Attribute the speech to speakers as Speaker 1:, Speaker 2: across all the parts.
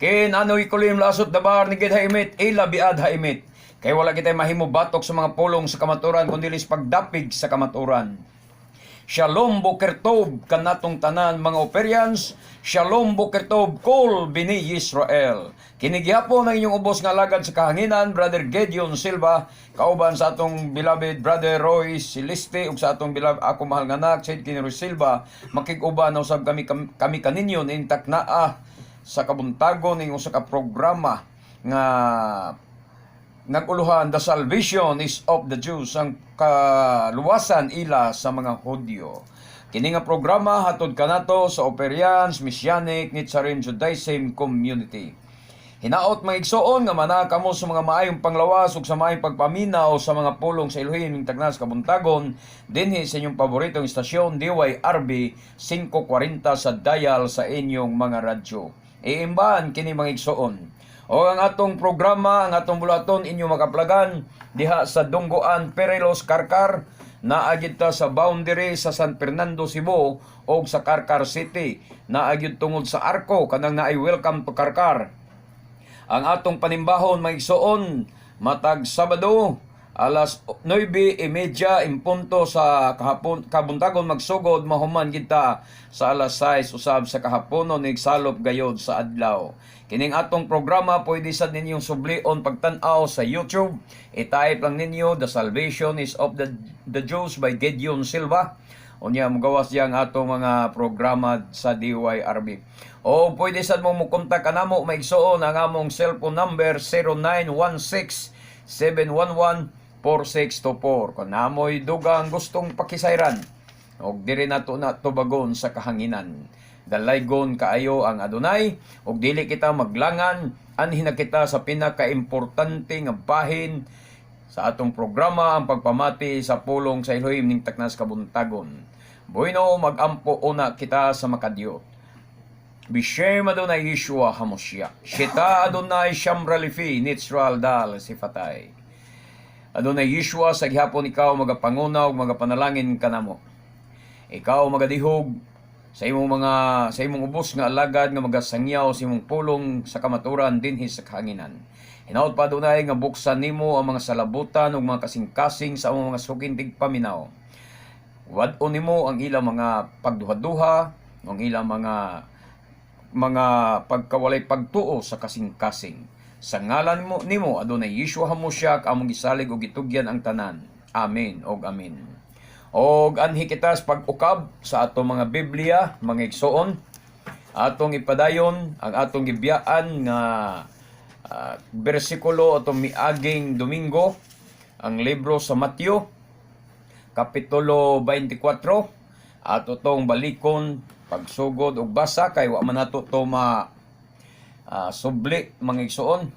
Speaker 1: Ken anoy kulim lasot dabar ni gid haimit ila biad haimit. Kay wala kitay mahimo batok sa mga pulong sa kamaturan kundi pagdapig sa kamaturan. Shalom boker tov kanatong tanan, mga Operians. Shalom boker tov kol bini Israel. Kini gihapon ang inyong ubos nga alagad sa kahanginan, Brother Gideon Silva, kauban sa atong beloved Brother Roy Celeste ug sa atong beloved, ako mahal nga anak, Sid Roy Silva. Makig-uban na usab kami kaninyo ning taknaa sa kabuntagon ning usa ka programa nga nag-uluhan "The Salvation is of the Jews", ang kaluwasan ila sa mga Hudyo. Kini nga programa hatod kanato sa Operians Messianic Netzarim Judaism Community. Hinaot, mga igsoon, nga manaa kamo sa mga maayong panglawas ug sa maayong pagpaminaw sa mga pulong sa Elohim ning taknas kabuntagon dinhi sa inyong paboritong istasyon, DYRB 540 sa dial sa inyong mga radyo. Iimbahan kini, mga igsoon. O ang atong programa, ang atong buluhaton, inyo makaplagan diha sa Dunggoan, Perelos, Carcar, naa gyud ta sa boundary sa San Fernando, Cebu og sa Carcar City. Naa gyud tungod sa Arko kanang naay "Welcome to Carcar". Ang atong panimbahon, mga igsoon, matag Sabado alas 9:30 in punto sa kahapon kabuntagon magsugod, mahuman kita sa alas 6 usab sa kahaponon, salop gayod sa adlaw. Kining atong programa pwede sad ninyong sublion pagtan-aw sa YouTube. I-type lang ninyo "The Salvation is of the Jews by Gideon Silva". Unya mogawas diya ang atong mga programa sa DYRB. O pwede sad mo mokontak kanamo, mga igsoon, ang among cellphone number 0916 711 4624. Kung namoy dugang gustong pakisayran, og diri nato na tubagon sa kahanginan. Dalaygon kaayo ang Adunay ug dili kita maglangan, anhi na kita sa pinakaimportante nga bahin sa atong programa, ang pagpamati sa pulong sa Elohim ning taknas kabuntagon. Bueno, magampo una kita sa Makadiyot. Bishem Adonai Yeshua Hamoshiach. Shita Adonai Shamra Lifi Nitzral Dal Sifatay. Adonai Yeshua, sa gihapon ikaw magapanguna ug magapanalangin kanamo. Ikaw magadihog sa imong ubos nga alagad nga magasangyaw sa imong pulong sa kamaturan dinhi sa kahanginan. Hinaot pa, Adonai, nga buksan nimo ang mga salabutan ug mga kasing-kasing sa among mga suking tigpaminaw. Wad-on nimo ang ilang mga pagduha-duha, ang ilang mga pagkawalay pagtuo sa kasing-kasing. Sa ngalan mo nimo, Adonai Yeshua Hamoshiach, among gisalig ug gitugyan ang tanan. Amen og amen. Og anhi kita sa pag-ukab sa atong mga Biblia, mga igsoon. Atong ipadayon ang atong gibiyaan nga bersikulo atong miaging Domingo, ang libro sa Mateo kapitulo 24. Ato tong balikon pagsugod og basa kay wa man nato to ma subli, mga igsoon,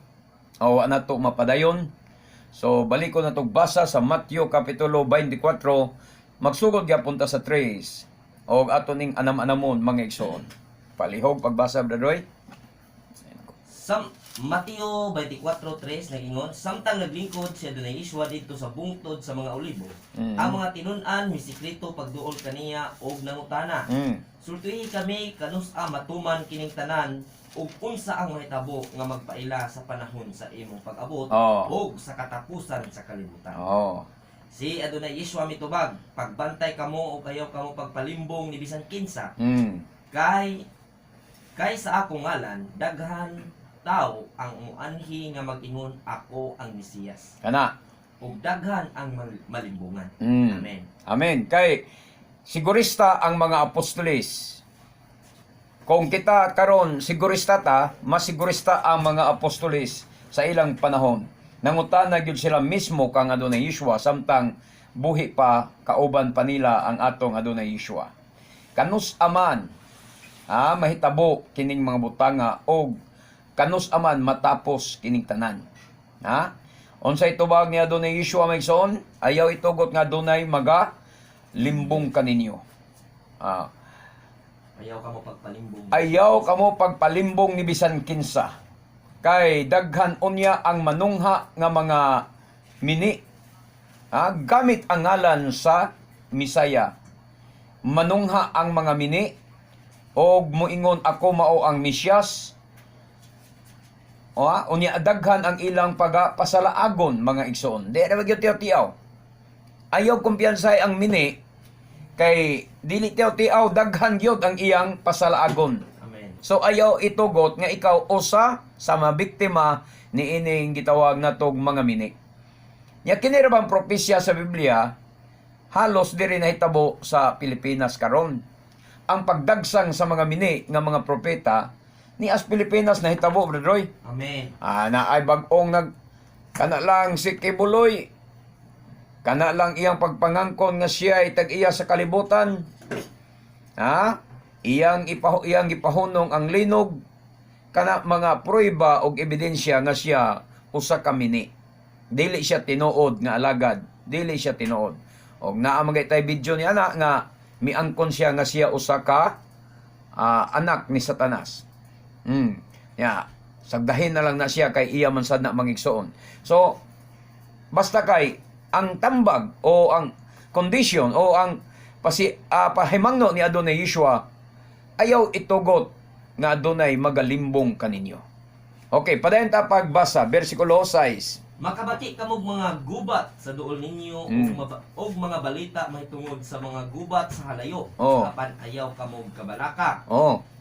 Speaker 1: o wa nato mapadayon. So balikon nato basa sa Mateo kapitulo 24, magsugod gyapon ta sa 3 og ato ning anam-anamon, mga igsoon. Palihog pagbasa, Brother Roy.
Speaker 2: Sam Mateo 24:3 nagingon, "Samtang naglingkod si Adonai Yeshua didto sa bungtod sa mga olibo, ang mga tinun-an misikreto pagduol kaniya og nangutana, 'Sultihi kami kanus-a matuman kining tanan ug unsa ang mahitabo nga magpaila sa panahon sa imong pag-abot ug sa katapusan sa kalibutan?' Si Adonai Yeshua mitubag, 'Pagbantay kamo ug ayaw kamo pagpalimbong ni bisan kinsa kay sa akong ngalan daghan tao ang muanhi nga mag-ingon, "Ako ang Mesiyas,"
Speaker 1: Kana.
Speaker 2: ug daghan ang malimbungan.'" Amen.
Speaker 1: Amen. Kay sigurista ang mga apostoles. Kung kita karon sigurista ta, mas sigurista ang mga apostoles sa ilang panahon. Nangutana gyud sila mismo kang Adonai Yeshua samtang buhi pa, kauban pa nila ang atong Adonai Yeshua. Kanus aman mahitabo kining mga butanga og kanus aman matapos kining tanan? Ha? Unsay tubag ni Adonai Yeshua, mga igsoon? Ayaw itugot nga dunay maga limbong kaninyo.
Speaker 2: Ayaw kamo pagpalimbong.
Speaker 1: Ayaw kamo pagpalimbong ni bisan kinsa. Kay daghan unya ang manungha nga mga mini. Gamit ang ngalan sa Misaya. Manungha ang mga mini og muingon, "Ako mao ang Mesiyas." O ha? Unya daghan ang ilang pagapasalaagon, mga igsoon. Di ra gyud tiyaw-tiyaw. Ayaw kumpiyansay ang mini kay dili tiyaw-tiyaw, daghan gyud ang iyang pasalaagon.
Speaker 2: Amen.
Speaker 1: So ayaw itugot nga ikaw usa sa mga biktima ni ining gitawag natog mga mini. Nya kini ra bang propesya sa Biblia halos diri nahitabo sa Pilipinas karon? Ang pagdagsang sa mga mini nga mga propeta ni as Pilipinas nahitabo, Brother Roy.
Speaker 2: Amen.
Speaker 1: Ah, na ay bag-ong nag kana lang si Quiboloy. Kana lang iyang pagpangangkon nga siya ay tag-iya sa kalibutan. Ha? Iyang gipahunong ang linog, kana mga prueba og ebidensya nga siya usa ka mini. Dili siya tinuod nga alagad, dili siya tinuod. Og naa man tay video ni ana nga miangkon siya nga siya usa ka anak ni Satanas. Ya, sagdahin na lang na siya kay iya man sad na mangigsuon. So, basta kay ang tambag o ang condition o ang pahimangno ni Adonai Yeshua, ayaw itugot nga adunay magalimbong kaninyo. Okay, padayon ta pagbasa, versikulo 6.
Speaker 2: Makabati kamog mga gubat sa duol ninyo ug mga balita mahitungod sa mga gubat sa halayo. Apan ayaw kamog kabalaka.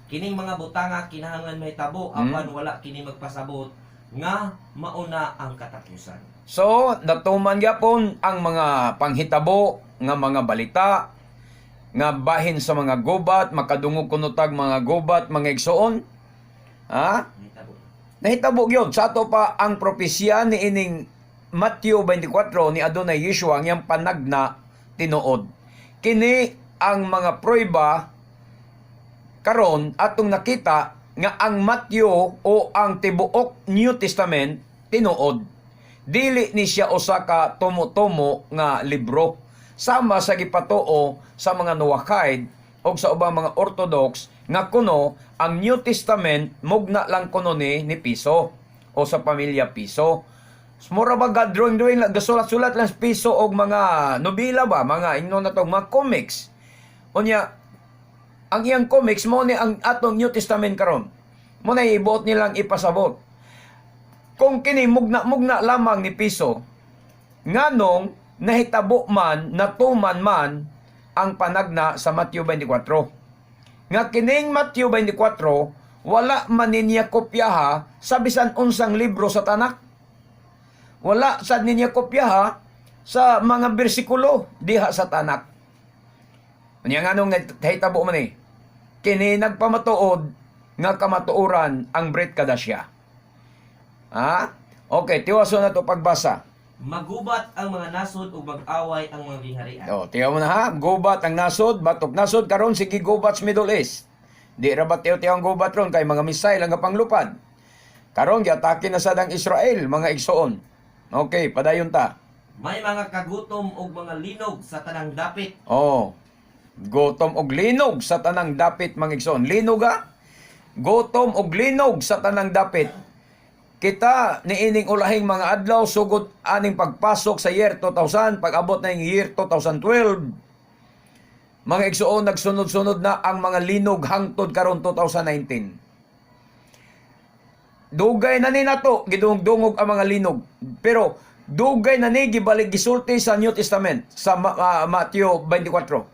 Speaker 2: Kining mga butanga kinahanglan mahitabo, apan wala kini magpasabot nga mauna ang katapusan.
Speaker 1: So, natuman gyapon ang mga panghitabo nga mga balita nga bahin sa mga gubat, makadungog kuno tag mga gubat, mga igsoon. Ha?
Speaker 2: Mahitabo.
Speaker 1: Nahitabo gyud sa ato pa ang propesya ni ining Matthew 24 ni Adonai Yeshua ang iyang panagna tinuod. Kini ang mga prueba karon atong nakita nga ang Matthew o ang tibuok New Testament tinuod. Dili ni siya usa ka tumo-tumo nga libro sama sa gipatuo sa mga Noahide o sa ubang mga Orthodox nga kuno ang New Testament mugna lang kuno ni Piso o sa pamilya Piso. Mura ba God drawing drawing lang, gasulat-sulat lang sa Piso og mga nobela ba, mga ingnon na to, mga comics. Unya, ang iyang comics mo ni ang atong New Testament karon. Mo na ibuot nilang ipasabot. Kung kini mugna-mugna lamang ni Piso, nganong nahitabo man, natuman man ang panagna sa Matthew 24? Nga kining Matthew 24, wala man niya kopyaha sa bisan unsang libro sa Tanak. Wala sad niya kopyaha sa mga bersikulo diha sa Tanak. Unya nganong nahitabo man eh? Kini nagpamatuod nga kamatuoran ang Brit Kadasya. Ha? Okay, tiwaso na to pagbasa.
Speaker 2: Magubat ang mga nasod ug mag-away ang mga gingharian.
Speaker 1: O, tiyaw mo na ha. Gubat ang nasod, batok nasod, karon sige gubat sa Middle East. Di ra ba tiyaw-tiyaw ang gubat ron kay mga missile ang panglupad? Karon giatake na sad ang Israel, mga igsoon. Okay, padayon ta.
Speaker 2: May mga kagutom ug mga linog sa tanang dapit.
Speaker 1: Oh. Gutom og linog sa tanang dapit, mga igsoon. Linog ha? Gutom og linog sa tanang dapit. Kita niining ulahing mga adlaw sugod aning pagpasok sa year 2000, pag-abot na yung year 2012. Mga igsoon, nagsunod-sunod na ang mga linog hangtod karon 2019. Dugay na ni nato gidungog-dungog ang mga linog. Pero dugay na ni gibalik gisulti sa New Testament sa Matthew 24.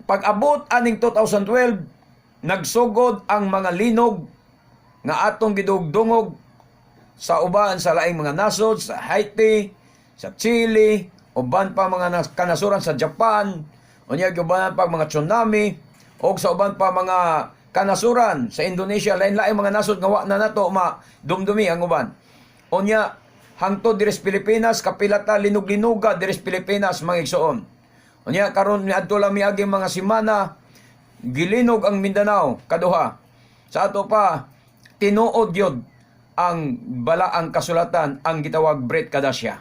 Speaker 1: Pag-abot aning 2012, nagsugod ang mga linog nga atong gidugdungog sa uban sa laing mga nasod, sa Haiti, sa Chile, uban pa mga kanasuran sa Japan, unya uban pa mga tsunami, o sa uban pa mga kanasuran sa Indonesia, lain-lain mga nasod nga wa na nato madumdumi ang uban. Unya hangtod diri sa Pilipinas, kapila ta linog-linuga diri sa Pilipinas, mga igsoon. Unya karon niadto lang miaging mga semana, gilinog ang Mindanao kaduha. Sa ato pa tinuod gyud ang balaang kasulatan, ang gitawag Brit Kadasya.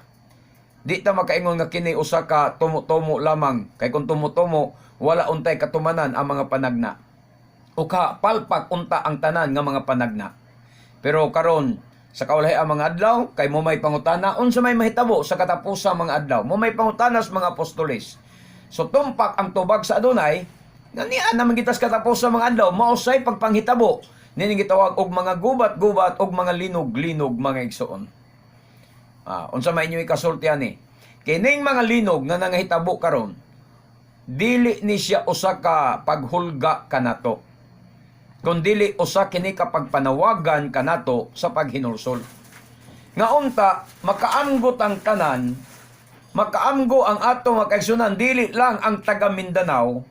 Speaker 1: Di ta makaingon nga kini usa ka tumo-tumo lamang kay kung tumo-tumo wala untay katumanan ang mga panagna. O ka palpak unta ang tanan nga mga panagna. Pero karon sa kaulahi ang mga adlaw kay mo may pangutana unsa may mahitabo sa katapusan mga adlaw. Mo may pangutana sa mga apostoles. So tumpak ang tubag sa Adonai nga niya naman kita sa katapusan mga adlaw mausay pagpanghitabo Nining gitawag og mga gubat-gubat og mga linog-linog, mga igsoon. Unsa may inyo ikasulti ani? Kining mga linog nga nangahitabo karon, dili ni siya usa ka paghulga kanato, kun dili usa kini ka pagpanawagan kanato sa paghinulsol. Nga unta makaamgot ang tanan, makaamgo ang ato mga kaigsunan, dili lang ang taga Mindanao,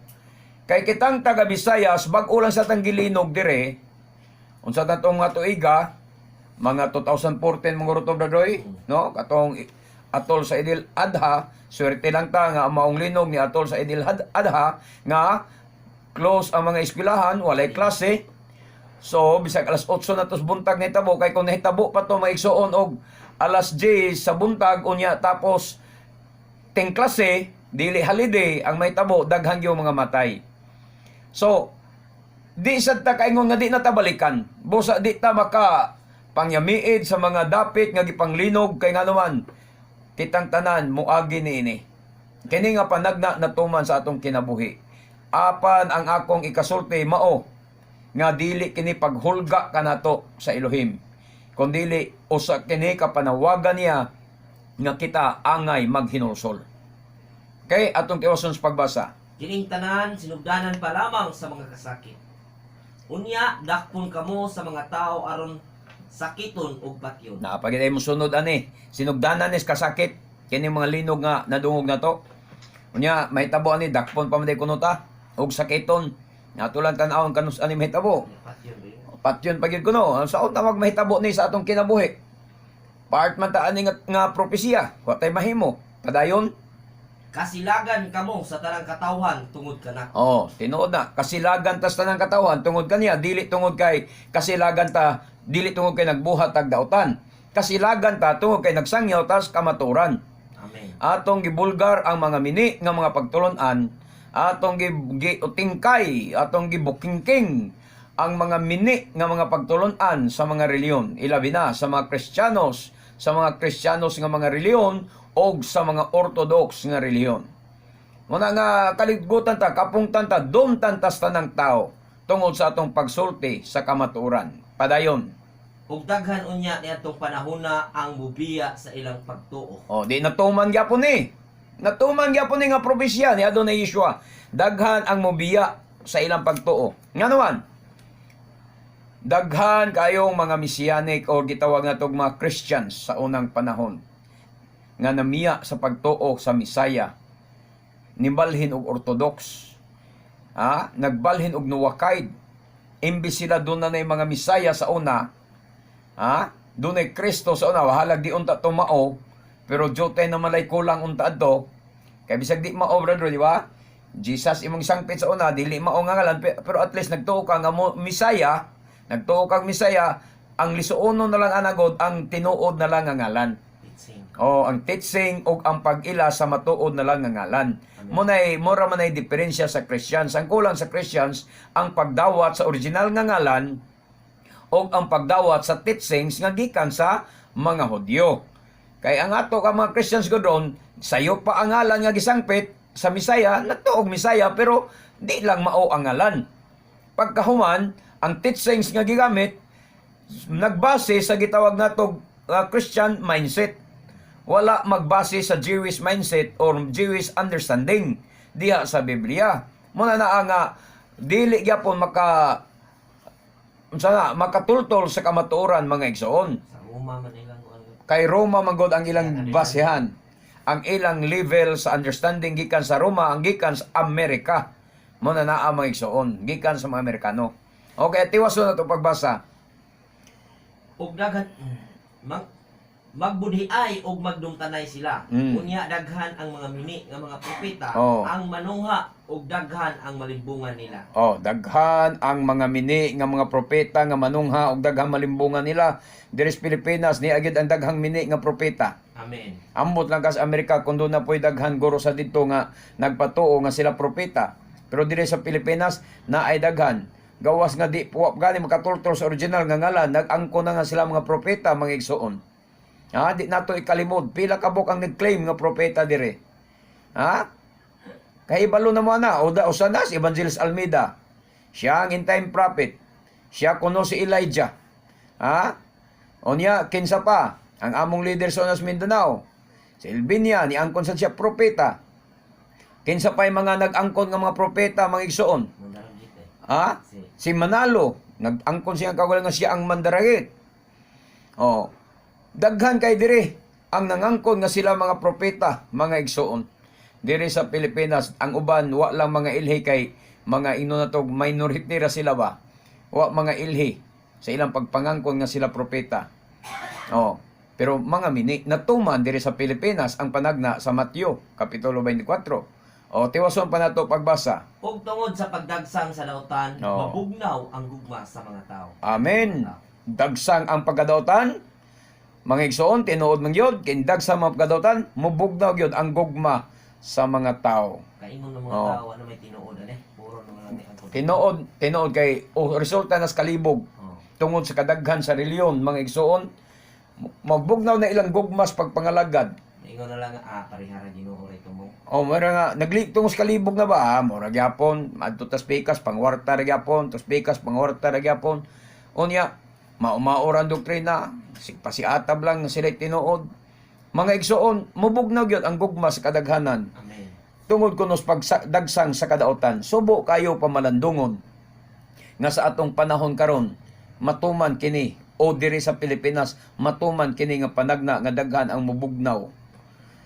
Speaker 1: kay kitang taga Visayas, bag-o lang sa tang gilinog dire. Unsa ta tong nga tuiga, mga 2014 mga ruto, Bradoy, no? Katong atol sa Idil Adha, swerte lang ta nga ang maong linog ni atol sa Idil Adha nga close ang mga eskwelahan, walay klase. So, bisag alas 8 na tos buntag nahitabo, kay kung nahitabo pa to, maigsuon, og alas 10 sa buntag unya tapos ting klase, dili holiday ang mahitabo, daghan yung mga matay. So, di sad ta kaingon nga di na ta balikan. Busa di ta maka pangyamiid sa mga dapit nga gipanglinog, kay ngano man kitang tanan moagi niini. Kini nga panagna natuman sa atong kinabuhi. Apan ang akong ikasulti mao nga dili kini paghulga kanato sa Elohim, kundili usa kini ka panawagan niya nga kita angay maghinulsol. Kay atong tiwason sa pagbasa.
Speaker 2: Kining tanan sinugdanan pa lamang sa mga kasakit. Unya dakpon kamo sa mga tao aron sakiton og patyon.
Speaker 1: Napagid mo sunod ani. Sinugdanan is kasakit kini mga linog nga nadungog na to. Unya mahitabo ani, dakpon pa man day kuno ta og sakiton. Nato lang tan-awon kanus ani mahitabo.
Speaker 2: Patyon ba yun?
Speaker 1: Patyon pa gyud kuno. Ang saon tawag mahitabo ni sa atong kinabuhi? Part man ta ani nga propesiya. Wa tay mahimo. Padayon.
Speaker 2: Kasilagan kamo sa tanang katawhan tungod kanako.
Speaker 1: Oh, tinuod na. Kasilagan tas tanang katawan tungod kaniya, dili tungod kay kasilagan ta, dili tungod kay nagbuhat tag dautan. Kasilagan ta tungod kay nagsangyaw tas kamaturan.
Speaker 2: Amen.
Speaker 1: Atong gibulgar ang mga mini nga mga pagtulon-an, atong giutingkay, atong gibukingking ang mga mini nga mga pagtulon-an sa mga reliyon, ilabi na sa mga Kristiyanos, sa mga Kristiyanos nga mga reliyon og sa mga Orthodox nga reliyon. Muna nga kaligbutan ta, kapungtan ta, dumtan tas tanang tao tungod sa atong pagsulti sa kamatuoran. Padayon.
Speaker 2: Ug daghan unya niadtong panahona ang mubiya sa ilang pagtuo.
Speaker 1: Oh, di natuman gyapon ni. Natuman gyapon ni nga propesya ni Adonai Yeshua. Daghan ang mobiya sa ilang pagtuo. Ngano man? Daghan kayong mga Messianic o gitawag natog mga Christians sa unang panahon nga namiya sa pagtuo sa Misaya. Nibalhin og Orthodox. Ha? Nagbalhin og Noahide. Imbis sila doon na mga Misaya sa una, ha? Doon ay Kristo sa una, wahalag di unta tumao, pero jutay na malay kulang unta adto. Kay bisag di mao, brother, di ba? Jesus imong sangpit sa una, dili mao nga ngalan, pero at least nagtuo ka nga mo Misaya, nagtuo kang Misaya, ang lisuono na lang anagod, ang tinuod na lang nga ngalan.
Speaker 2: Teaching.
Speaker 1: O ang teaching o ang pag-ila sa matuod na lang nga ngalan. Munay mura man ay diferensya sa Christians. Ang kulang sa Christians ang pagdawat sa original nga ngalan o ang pagdawat sa teachings nga gikan sa mga Hudyo. Kay ang ato ka mga Christians ko doon, sayo pa ang ngalan nga gisangpit sa Misaya, nagtuog Misaya pero di lang mao ang ngalan. Pagkahuman, ang teachings nga gigamit nagbase sa gitawag natog Christian mindset. Wala magbase sa Jewish mindset or Jewish understanding diha sa Biblia. Muna na nga dili gyapon maka unsa na makatultol sa kamatuoran, mga igsoon.
Speaker 2: Sa Roma man ilang ano.
Speaker 1: Kay Roma man gud ang ilang basehan. Ang ilang level sa understanding gikan sa Roma, ang gikan sa Amerika. Muna na ang mga igsoon, gikan sa mga Amerikano. Okay, tiwason na to pagbasa.
Speaker 2: Ug daghan magbudhiay og magdumtanay sila. Unya daghan ang mga mini nga mga propeta ang manuha ug daghan ang malimbungan nila.
Speaker 1: Oh, daghan ang mga mini nga mga propeta nga manungha og daghang malimbungan nila. Diri sa Pilipinas ni agid ang daghang mini nga propeta.
Speaker 2: Amen.
Speaker 1: Ambot lang ka sa Amerika kung doon na po'y daghan guro sa dito nga nagpatuo nga sila propeta. Pero diri sa Pilipinas na ay daghan. Gawas nga di puwap gani makatultol sa original nga ngalan, nag-angko na nga sila mga propeta, mga igsoon. Ha, di nato ikalimod pila ka buok ang nag-claim nga propeta dire. Ha? Kay ibalo na mo na, o da usa na si Evangelist Almeida. Siya ang end time prophet. Siya kuno si Elijah. Ha? Unya, kinsa pa? Ang among leader sa Unas Mindanao. Si Elbinia, ni angkon sad siya propeta. Kinsa pa yung mga nag-angkon nga mga propeta, mga igsoon?
Speaker 2: Mandaragit eh.
Speaker 1: Ha?
Speaker 2: Si
Speaker 1: Si Manalo, nag-angkon siya ang kaugalingon nga siya ang mandaragit. Oh. Daghan kay diri ang nangangkon nga sila mga propeta, mga igsoon. Diri sa Pilipinas, ang uban wa lang mga ilhi kay mga ino na to, minority ra sila ba. Wa mga ilhi sa ilang pagpangangkon nga sila propeta. Oh, pero mga mini natuman diri sa Pilipinas ang panagna sa Mateo kapitulo 24. Oh, tiwason pa nato pagbasa.
Speaker 2: Ug tungod sa pagdagsang sa dautan, mabugnaw ang gugma sa mga tao.
Speaker 1: Amen. Dagsang ang pagkadautan. Mga igsoon, tinuod man gyud, kay dagsang mga pagkadautan, mubugnaw gyud ang gugma sa mga tao.
Speaker 2: Kaingon ng mga tao ano may tinuod ane. Puro naman natin ang
Speaker 1: Tinuod, tinuod kay oh, resulta nas kalibog tungod sa kadaghan sa reliyon, mga igsoon, magbugnaw na ilang gugmas pagpangalagad.
Speaker 2: Ingon na lang parihara Ginoo ra mo.
Speaker 1: O mura nga nagli tungod sa kalibog na ba, mura gyapon adto tas pikas pangwarta ra gyapon, tas pikas pangwarta ra gyapon. Unya maumao ra ang doktrina, pasiatab lang sila tinuod. Mga igsoon, mubugnaw gyud ang gugma sa kadaghanan
Speaker 2: Amen.
Speaker 1: tungod kuno sa pagdagsang sa kadautan. Subo kayo pamalandungon nga sa atong panahon karon matuman kini o diri sa Pilipinas matuman kini nga panagna nga daghan ang mubugnaw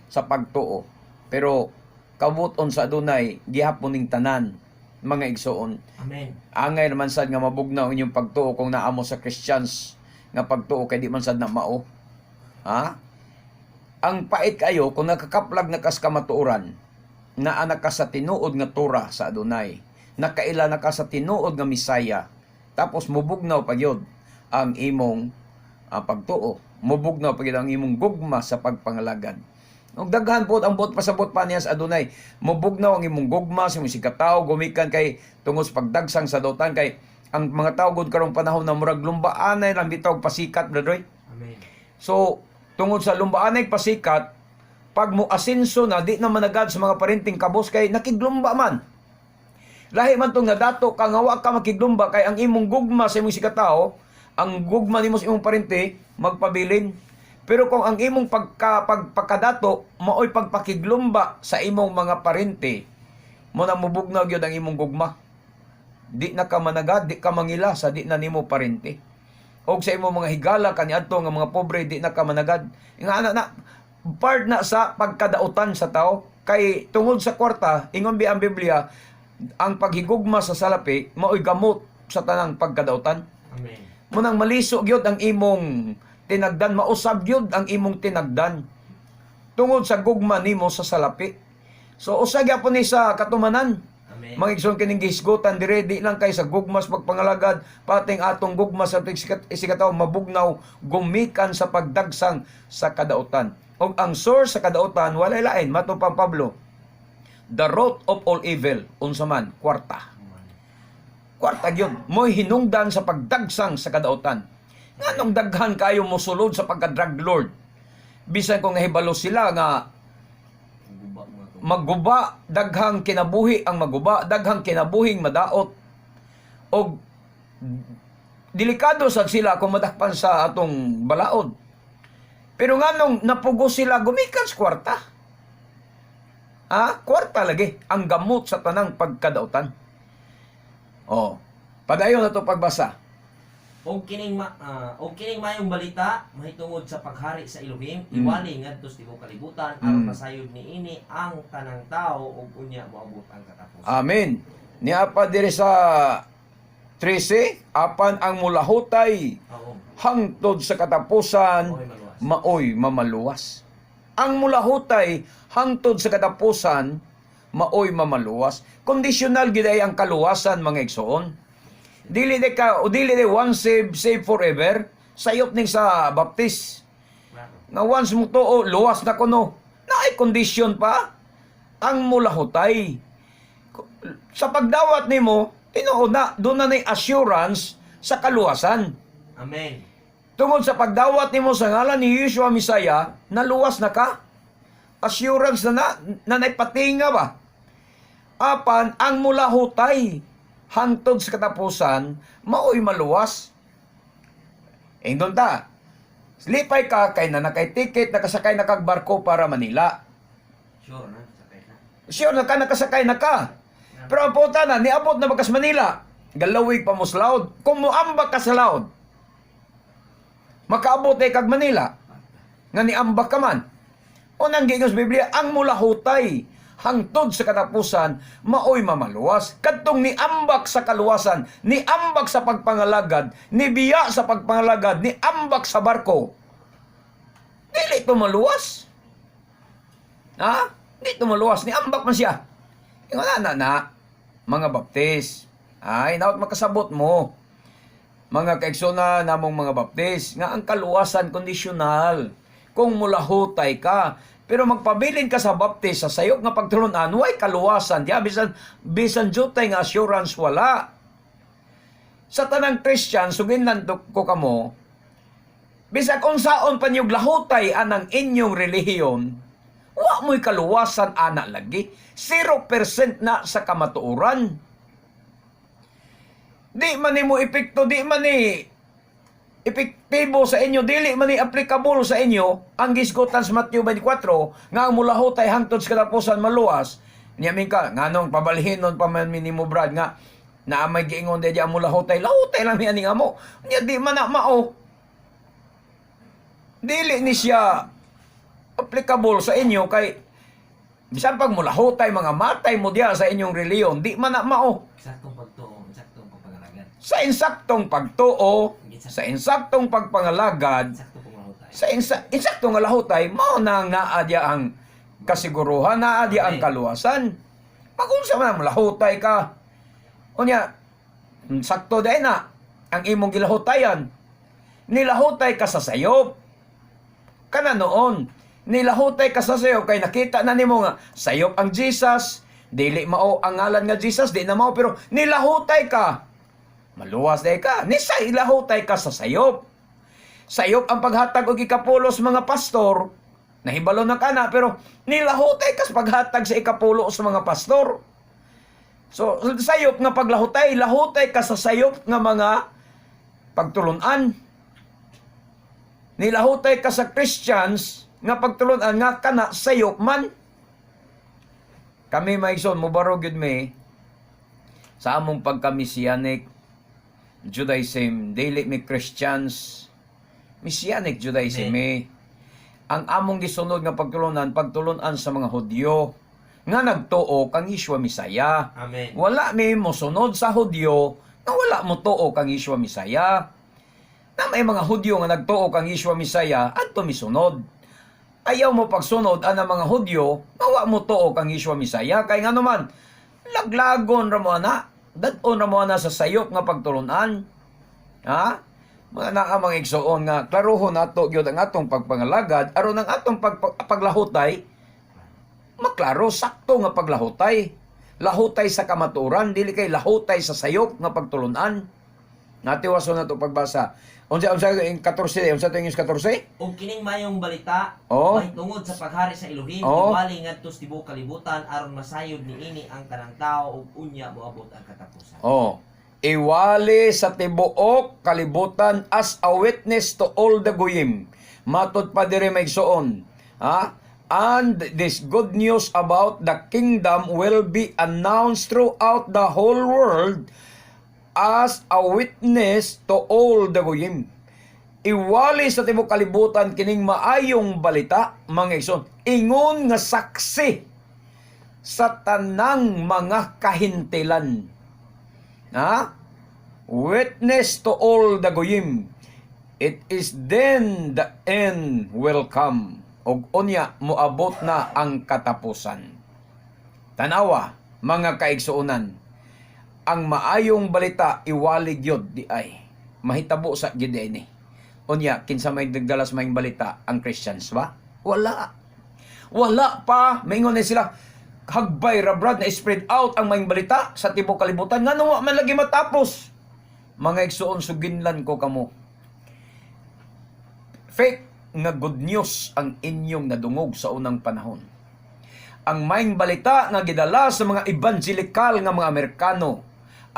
Speaker 1: sa pagtuo. Pero kabuton sa adunay gihapon ning tanan, mga igsoon.
Speaker 2: Amen.
Speaker 1: Angay naman sad nga mabugnaw inyong pagtuo kung naa mo sa Christians nga pagtuo kay di man sad na mao. Ha? Ang pait kayo kung nakakaplag na kas kamatuoran, naa na ka sa tinuod nga Torah sa Adonai, nakaila na ka sa tinuod nga Misaya, tapos mubugnaw pa gyud ang imong pagtuo, mubugnaw pa gyud ang imong gugma sa pagpangalagad. Ug daghan pod ang buot pasabot pa niya sa Adonai. Mubugnaw ang imong gugma sa imong sikatawo gumikan kay tungod sa pagdagsang sa dotan kay ang mga tawo gud karong panahon na murag lumbaanay lang bitaw pasikat, Brother Roy.
Speaker 2: Amen.
Speaker 1: So, tungod sa lumbaanay pasikat, pag mo asenso na, di na managad sa mga parenting kabos kay nakiglumba man. Lahi man tong nadato ka nga wa ka makiglumba kay ang imong gugma sa imong sikatao, ang gugma nimo sa imong parente magpabilin. Pero kung ang imong pagkadato maoy pagpakiglumba sa imong mga parente, mo na mubugnaw gyud ang imong gugma. Di na ka managad, di ka mangila sa di na nimo parente. Og sa imong mga higala kaniadto nga mga pobre, di na ka managad. Nga ana na part na sa pagkadautan sa tao kay tungod sa kwarta, ingon bi ang Biblia, ang paghigugma sa salapi maoy gamot sa tanang pagkadautan.
Speaker 2: Amen.
Speaker 1: Munang maliso gyud ang imong tinagdan, mausab gyud ang imong tinagdan tungod sa gugma nimo sa salapi. So usa gyapon ni sa katumanan.
Speaker 2: Amen.
Speaker 1: Mga igsoon, kining gihisgutan dire di lang kay sa gugmas pagpangalagad, pating atong gugma sa atong isikatawo mabugnaw gumikan sa pagdagsang sa kadautan. Ug ang source sa kadautan walay lain matong pang Pablo. The root of all evil unsa man? Kwarta. Kwarta gyud mo'y hinungdan sa pagdagsang sa kadautan. Nganong daghan kayo mosulod sa pagka-drug lord? Bisan kung nahibalo sila nga
Speaker 2: Guba mga to.
Speaker 1: maguba, daghang kinabuhi ang maguba, daghang kinabuhing madaot og delikado sad sila kung madakpan sa atong balaod. Pero nganong napugo sila gumikan sa kwarta? Ha? Kwarta lagi ang gamot sa tanang pagkadautan. Oh, padayon na to pagbasa.
Speaker 2: Og kining mayong balita mahitungod sa paghari sa Elohim iwali ngadto sa tibuok kalibutan aron masayod niini ang tanang tawo ug unya moabot ang katapusan.
Speaker 1: Amen. Niya pa diri sa 13, apan ang mulahutay hangtod sa katapusan
Speaker 2: Maoy maluwas.
Speaker 1: Maoy mamaluwas. Ang mulahutay hangtod sa katapusan maoy mamaluwas. Conditional gid ay ang kaluwasan, mga igsoon. Dili de ka o dili de once save, save forever. Sayop ning sa Baptist.
Speaker 2: Klaro.
Speaker 1: Nga once mo tuo, luwas na kuno. Naay condition pa ang mulahutay. Sa pagdawat nimo, tinuod na, doon na nay assurance sa kaluwasan.
Speaker 2: Amen.
Speaker 1: Tungod sa pagdawat nimo sa ngalan ni Yeshua Messiah, naluwas na ka. Assurance na na, na naipatinga ba? Apan ang mulahutay. hangtod sa katapusan, maoy maluwas. Ingdon ta, lipay ka kay na nakay ticket, nakasakay na kag barko para Manila.
Speaker 2: Sure na, sakay na.
Speaker 1: Sure na ka, nakasakay na ka. Pero ang puta na, niabot na bakas Manila. Galawig pa mo sa laod. Kung muambak ka sa laod, makaabot ay kag Manila. Nga niambak ka man. Unang giingon sa Biblia, ang mulahutay hangtod sa katapusan, maoy mamaluwas. Kadtong niambak sa kaluwasan, niambak sa pagpangalagad, nibiya sa pagpangalagad, niambak sa barko. Dili to maluwas. Ha? Di to maluwas. Niambak man siya. Ingon na na na, mga baptis. Ay, naot makasabot mo. Mga kaigsoona namong mga baptis, nga ang kaluwasan kondisyonal. Kung mulahutay ka, pero magpabilin ka sa baptis sa sayop nga pagtulunan, way kaluwasan. Diya, bisan, bisan jutay nga assurance wala. Sa tanang Christian, suginlan ko kamo, bisag unsaon pa niyog lahutay anang inyong relihiyon, wa mo'y kaluwasan ana lagi. 0% na sa kamatuoran. Di man ni mo epekto, di man ni epektibo sa inyo, dili man ni applicable sa inyo ang gisgutan sa Matthew 24 nga ang mulahutay hangtod sa katapusan maluwas. Niya ka, nganong pabalhinon pa man mi nimo, Brad, nga naa may giingon di ang mulahutay, lahutay lang mi aning amo. Nya di man na mao. Dili ni siya applicable sa inyo kay bisan pag mulahutay mga matay mo diya sa inyong reliyon, di man na mao.
Speaker 2: Eksaktong pagtuo, eksaktong pagpangalagad.
Speaker 1: Sa insaktong pagtuo, sa insaktong pagpangalagad,
Speaker 2: Eksaktong pagmahutay.
Speaker 1: Sa insakto nga lahutay, mao na ang naa diya ang kasiguruhan, naa diya ang kaluwasan. Pag unsa man ang lahutay ka, unya, sakto dahil na, ang imong gilahutayan. Nilahutay ka sa sayop. Kana noon, nilahutay ka sa sayop kay nakita na nimo nga sayop ang Jesus, dili mao ang ngalan nga Jesus, di na mao, pero nilahutay ka. Maluwas day ka. Nisa ilahutay ka sa sayop. Sayop ang paghatag og ikapulo sa mga pastor. Nahibalo na ka na, pero nilahutay ka sa paghatag sa ikapulo sa mga pastor. So, sayop nga paglahutay, lahutay ka sa sayop nga mga pagtulunan. Nilahutay ka sa Christians nga pagtulunan nga kana sayop man. Kami, maigsoon, mubaro gyud mi sa among pagka-Messianic Judaism, dili mi Christians, Messianic Judaism mi. Ang among gisunod nga pagtulunan, pagtulunan sa mga Hudyo nga nagtuo kang Yeshua Mesaya.
Speaker 2: Amen.
Speaker 1: Wala mi mosunod sa Hudyo nga wala mo tuo kang Yeshua Mesaya. Na may mga Hudyo nga nagtuo kang Yeshua Mesaya adto misunod. Ayaw mo pagsunod ang mga Hudyo nga wa mo tuo kang Yeshua Mesaya kay ngano man laglagon ra mo ana, dad-on ra mo ana sa sayop nga pagtulunan. Ha? Mga naa mga igsoon nga klarohon nato gyud ang atong pagpangalagad aron ang atong paglahutay maklaro, sakto nga paglahutay. Lahutay sa kamatuoran, dili kay lahutay sa sayop nga pagtulunan. Natiwason na to pagbasa. Unsa unsa yung 14, unsa to yung 14?
Speaker 2: Ug kining mayong balita mahitungod sa paghari sa Elohim iwali ngadto sa tibuok kalibutan aron masayod niini ang tanang tawo ug unya moabot ang katapusan.
Speaker 1: Oh. Iwali sa tibuok kalibutan as a witness to all the goyim. Matod pa diri may igsoon. Ha? And this good news about the kingdom will be announced throughout the whole world as a witness to all the goyim. Iwali sa tibuok kalibutan kining maayong balita, mga igsoon. Ingon nga saksi sa tanang mga kahintilan. Ha? Witness to all the goyim. It is then the end will come. Og unya moabot na ang katapusan. Tanawa, mga kaigsuonan, ang maayong balita iwali gyud di ay mahitabo sa gyud ni. Unya kinsa may nagdala sa maayong balita, ang Christians ba? Wala. Wala pa. Maingon na sila, hagbay ra, Brad, na spread out ang maayong balita sa tibuok kalibutan. Ngano wa man lagi matapos? Mga igsuon, suginlan ko kamo. Fake nga good news ang inyong nadungog sa unang panahon. Ang maayong balita nga gidala sa mga evangelical nga mga Amerikano,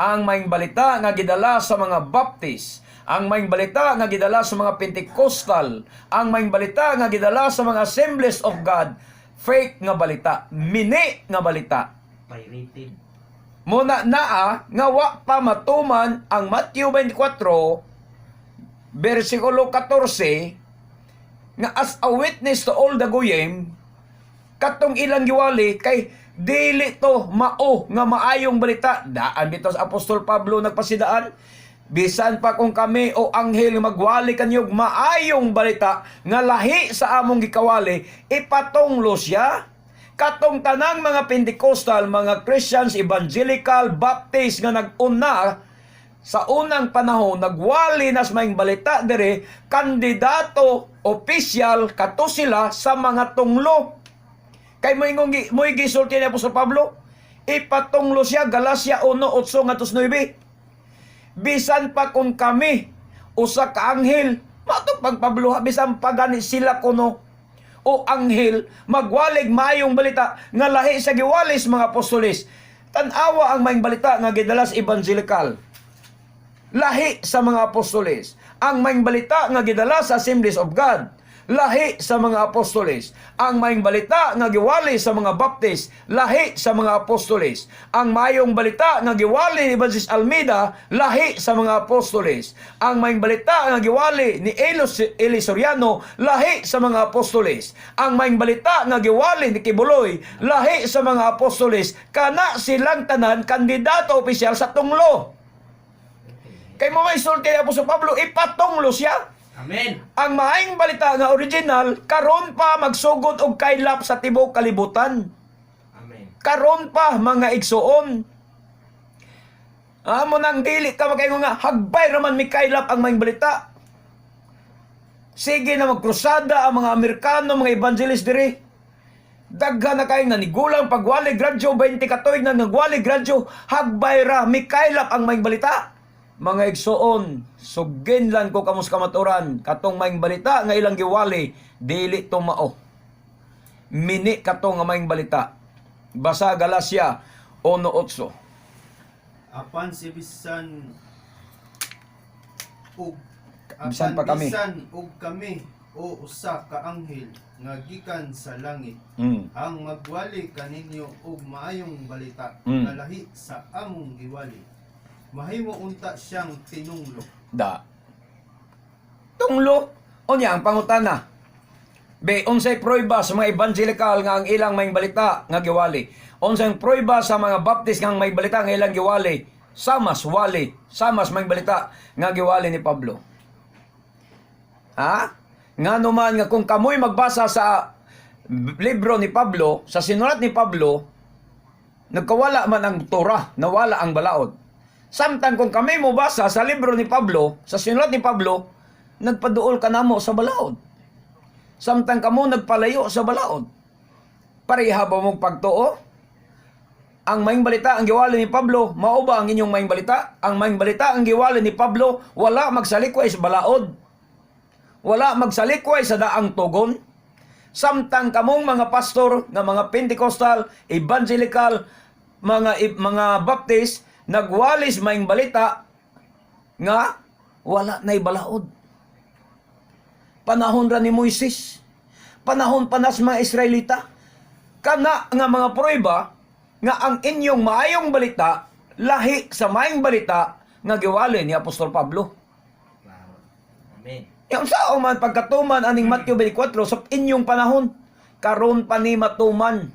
Speaker 1: Ang maayong balita nga gidala sa mga Baptist, ang maayong balita nga gidala sa mga Pentecostal, ang maayong balita nga gidala sa mga Assemblies of God, fake nga balita, mini nga balita.
Speaker 2: Pirated.
Speaker 1: Muna naa nga wa pa matuman ang Matthew 24 versikulo 14 nga as a witness to all the goyim, katong ilang giwali kay dili to mao nga maayong balita. Daan bitaw sa Apostol Pablo nagpasidaan, bisan pa kung kami o anghel magwali kanyog maayong balita nga lahi sa among gikawali, ipatunglo siya. Katong tanang mga Pentecostal, mga Christians, Evangelical, Baptist nga nag-una sa unang panahon, nagwali nas maayong balita dere, kandidato opisyal kato sila sa mga tunglo. Kay mo'y gisulti ni Apostol Pablo, ipatunglo siya, Galacia 1:8 ngadto 9. Bisan pa kung kami usa ka anghel, mato pag Pablo ha, bisan pa gani sila kuno o anghel magwalig maayong balita nga lahi sa giwalis mga apostoles. Tan-awa ang maayong balita nga gidala sa Evangelical, lahi sa mga apostoles. Ang maayong balita nga gidala sa Assemblies of God, lahi sa mga apostoles. Ang maayong balita nga giwali sa mga Baptist, lahi sa mga apostoles. Ang maayong balita nga giwali ni Evangelist Almeida, lahi sa mga apostoles. Ang maayong balita nga giwali ni Elos Eli Soriano, lahi sa mga apostoles. Ang maayong balita nga giwali ni Quiboloy, lahi sa mga apostoles. Kana silang tanan kandidato opisyal sa tunglo. Kay mo may sulti ni Apostol Pablo, ipatunglo siya.
Speaker 2: Amen.
Speaker 1: Ang maayong balita nga original karon pa magsugod og kaylap sa tibuok kalibutan.
Speaker 2: Amen.
Speaker 1: Karon pa, mga igsuon. Amo nang dili ka makaingon nga hagbay raman mi kaylap ang maayong balita. Sige na magkrusada ang mga Amerikano, mga evangelist diri. Daghan na kayo nanigulang pagwali gradyo, 20 katuig na nagwali gradyo, hagbay ra mikaylap ang maayong balita. Mga igsuon, sugin lang ko kamos kamaturan, katong maayong balita nga ilang giwali, dili to mao. Mini kato nga maayong balita. Basa Galacia 1:8.
Speaker 3: Apan si bisan og
Speaker 1: Bisan
Speaker 3: apan
Speaker 1: pa kami.
Speaker 3: Bisan og kami o usa ka anghel nga gikan sa langit ang magwali kaninyo og maayong balita nga lahi sa among giwali, mahimo unta siyang tinunglo.
Speaker 1: Da. Tunglo. Unya ang pangutana. Be, unsay prueba sa mga Evangelical nga ang ilang may balita nga giwali? Unsay prueba sa mga Baptist nga ang may balita nga ilang giwali? Samas wali, samas may balita nga giwali ni Pablo. Ha? Nga naman nga kung kamoy magbasa sa libro ni Pablo, sa sinulat ni Pablo, nagkawala man ang Torah, nawala ang balaod. Samtang kung kami mobasa sa libro ni Pablo, sa sinulat ni Pablo, nagpaduol ka namo sa balaod. Samtang kamo nagpalayo sa balaod. Pareha ba mong pagtuo? Ang maayong balita ang giwali ni Pablo, mao ba ang inyong maayong balita? Ang maayong balita ang giwali ni Pablo, wala magsalikway sa balaod. Wala magsalikway sa daang tugon. Samtang kamong mga pastor nga mga Pentecostal, Evangelical, mga Baptist, nagwalis maayong balita nga wala na'y balaod. Panahon ra ni Moises. Panahon pa nas mga Israelita. Kana nga mga pruweba nga ang inyong maayong balita lahi sa maayong balita nga giwali ni Apostol Pablo.
Speaker 2: Klaro. Amen.
Speaker 1: Yung sao man pagkatuman aning Matthew 24 sa inyong panahon, karon pa ni matuman.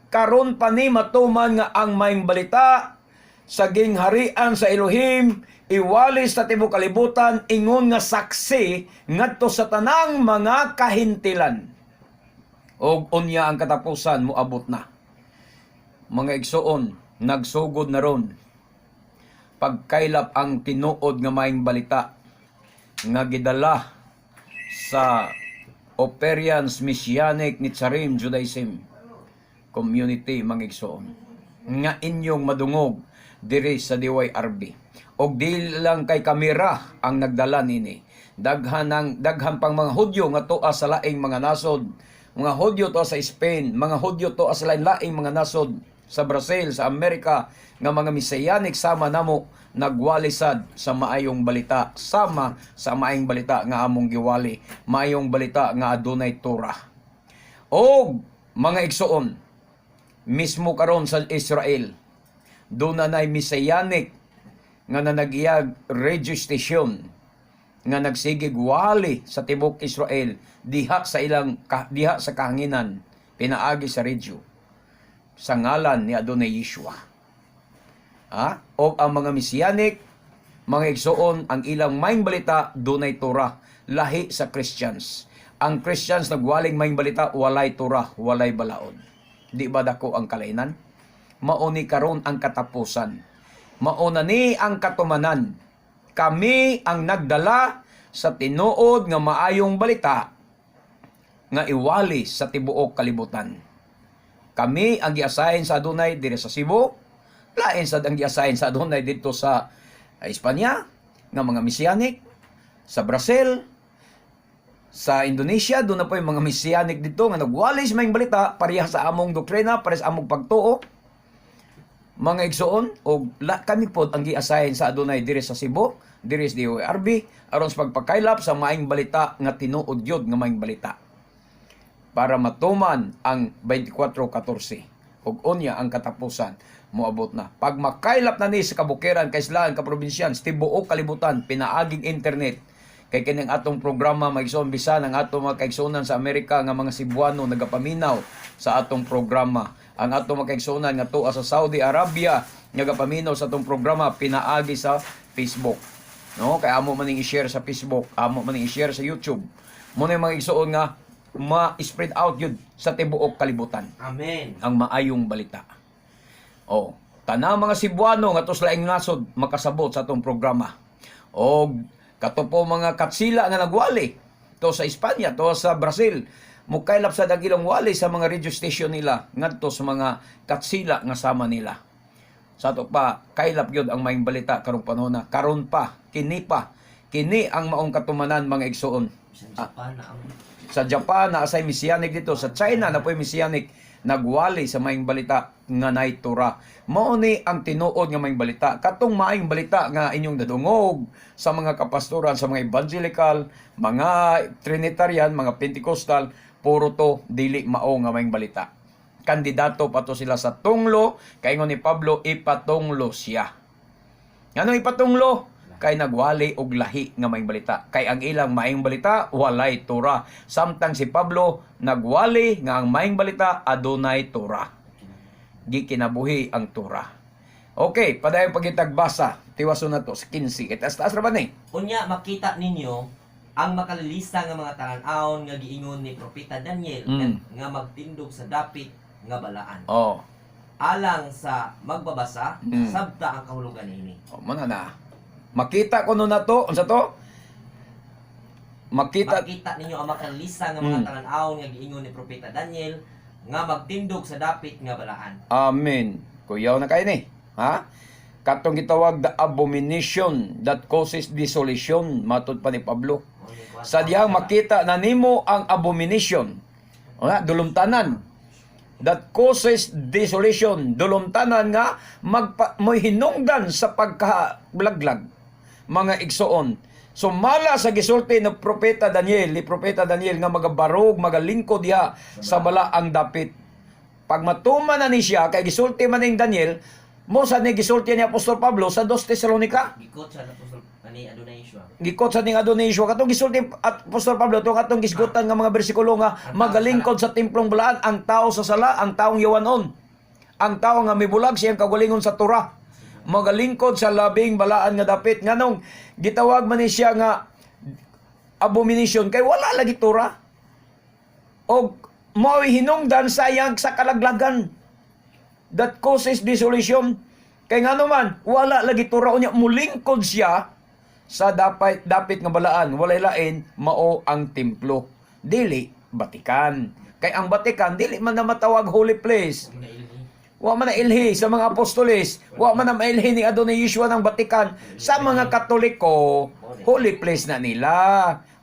Speaker 1: Karon pa ni matuman nga ang maayong balita sa gingharian sa Elohim iwali sa tibuok kalibutan ingon nga saksi ngadto sa tanang mga kahintilan. Og unya ang katapusan moabot na. Mga igsuon, nagsugod na ron pagkaylap ang tinuod nga maayong balita nga gidala sa Operians Messianic Netzarim Judaism Community, mga igsoon, nga inyong madungog diri sa DYRB. Og di lang kay kamera ang nagdala nini, daghan ang daghan pang mga Hudyo nga tuwa sa laing mga nasod, mga Hudyo tuwa sa Spain, mga Hudyo tuwa sa laing-laing mga nasod. Sa Brazil, sa Amerika, nga mga Messianic sama namo nagwali sad sa maayong balita, sama sa maayong balita nga among giwali, maayong balita nga adunay Torah. Og mga igsoon, mismo karon sa Israel, doon na nay Messianic nga nanagiyag radio station nga nagsigig wali sa tibok Israel diha sa ilang diha sa kahanginan pinaagi sa radyo sa ngalan ni Adonai Yeshua. Ha? O ang mga Messianic, mga igsoon, ang ilang maayong balita dunay Torah, lahi sa Christians. Ang Christians nagwaling maayong balita, walay Torah, walay balaod. Di ba dako ang kalainan? Mao ni karon ang katapusan. Mao na ni ang katumanan. Kami ang nagdala sa tinuod nga maayong balita nga iwali sa tibuok kalibutan. Kami ang giasahin sa Adunay diri sa Cebu, lain sad ang giasahin sa Adunay dito sa Espanya nga mga Messianic, sa Brazil, sa Indonesia, doon na po yung mga Messianic dito nga nagwali sa maayong balita, pareha sa among doktrina, pareha sa among pagtuo. Mga igsoon, og la, kami po ang giasahin sa Adunay diri sa Cebu, diri sa DORB, aron sa pagpakaylap sa maayong balita nga tinuod gyud nga maayong balita para matuman ang 24:14 ug unya ang katapusan moabot na. Pag makaylap na ni sa kabukiran, kaislaan, kaprobinsyan, sa tibuok kalibutan pinaaging internet, kay kining atong programa, maigsoon, bisan ang atong mga kaigsuonan sa Amerika nga mga Cebuano nagapaminaw sa atong programa, ang atong mga kaigsuonan nga tuwa sa Saudi Arabia nagapaminaw sa atong programa pinaagi sa Facebook, no? Kay amo man ning i-share sa Facebook, amo man ning i-share sa YouTube. Mo na yung mga igsoon nga ma-spread out yun sa tibuok kalibutan
Speaker 2: Amen.
Speaker 1: Ang maayong balita. Oh, tanang mga Cebuano nga sa laing nasod makasabot sa atong programa. Og kato po mga Katsila nga nagwali to sa Espanya, to sa Brazil, mukaylap sa dagilang wali sa mga radio station nila ngadto sa mga Katsila nga sama nila. Sa ato pa, kaylap gyud ang maayong balita karong panahon na. Karon pa, kini pa. Kini ang maong katumanan, mga igsoon.
Speaker 2: Sa Japan na ang
Speaker 1: Sa Japan na asay Messianic dito, sa China na po'y Messianic nagwali sa maayong balita nga nay Torah. Mao ni ang tinuod nga maayong balita. Katong maayong balita nga inyong dadungog sa mga kapastoran, sa mga evangelical, mga Trinitarian, mga Pentecostal, puro to dili mao nga maayong balita. Kandidato pa to sila sa tunglo, kaingon ni Pablo, ipatunglo siya. Ngano ipatunglo? Kay nagwali og lahi nga maayong balita. Kay ang ilang maayong balita walay Torah. Samtang si Pablo nagwali nga ang maayong balita adunay Torah. Gikinabuhi ang Torah. Okay, padayon pagitagbasa. Tiwason na to sa 15. Kay taas-taas ra ba ni?
Speaker 2: Unya makita ninyo ang makalalisa nga mga talan-awon nga giingon ni Propeta Daniel nga magtindog sa dapit nga balaan. Alang sa magbabasa, sabta ang kahulugan niini.
Speaker 1: Oh, mo na na. Makita ko na to. Unsa to? Makita
Speaker 2: Makita ninyo ang makalalisa nga mga talan-awon nga giingon ni Propeta Daniel nga magtindog sa dapit nga balaan.
Speaker 1: Amen. Kuyaw na kayo ni. Ha? Katong gitawag the abomination that causes desolation, matud pa ni Pablo. Sa dihang makita na nimo ang abomination, o nga, dulumtanan, that causes desolation, dulumtanan nga magpa, mo'y hinungdan sa pagkablaglag, mga igsoon. Sumala sa gisulti ng Propeta Daniel, ni Propeta Daniel nga magabarog, magalingkod diha sa balaang dapit. Pag matuman na ni siya, kay gisulti man ning Daniel, mo sa ni gisulti ni Apostol Pablo sa 2 Tesalonica.
Speaker 2: Gikot sa apostol ani Adonai Yeshua.
Speaker 1: Gikot sa ning Adonai Yeshua katong gisulti at Apostol Pablo to katong gisgutan nga mga bersikulo nga magalingkod sa templong balaan ang tao sa sala, ang taong yawanon. Ang tao nga mibulag siyang kagalingon sa Torah. Magalingkod sa labing balaan nga dapit, nganong gitawag man ni siya nga abomination? Kay wala lagi Torah. Og mo'y hinungdan sa iyang sa kalaglagan that causes desolation. Kay ngano man, wala lagi Torah, unya mulingkod siya sa dapit dapit nga balaan, walay lain, mao ang templo, dili Vatican. Kay ang Vatican dili man na matawag holy place.
Speaker 2: Huwag na ilhi.
Speaker 1: Wa man na ilhi sa mga apostoles, wa man na mailhi ni Adonai Yeshua ng Vatican. Sa mga Katoliko, holy place na nila.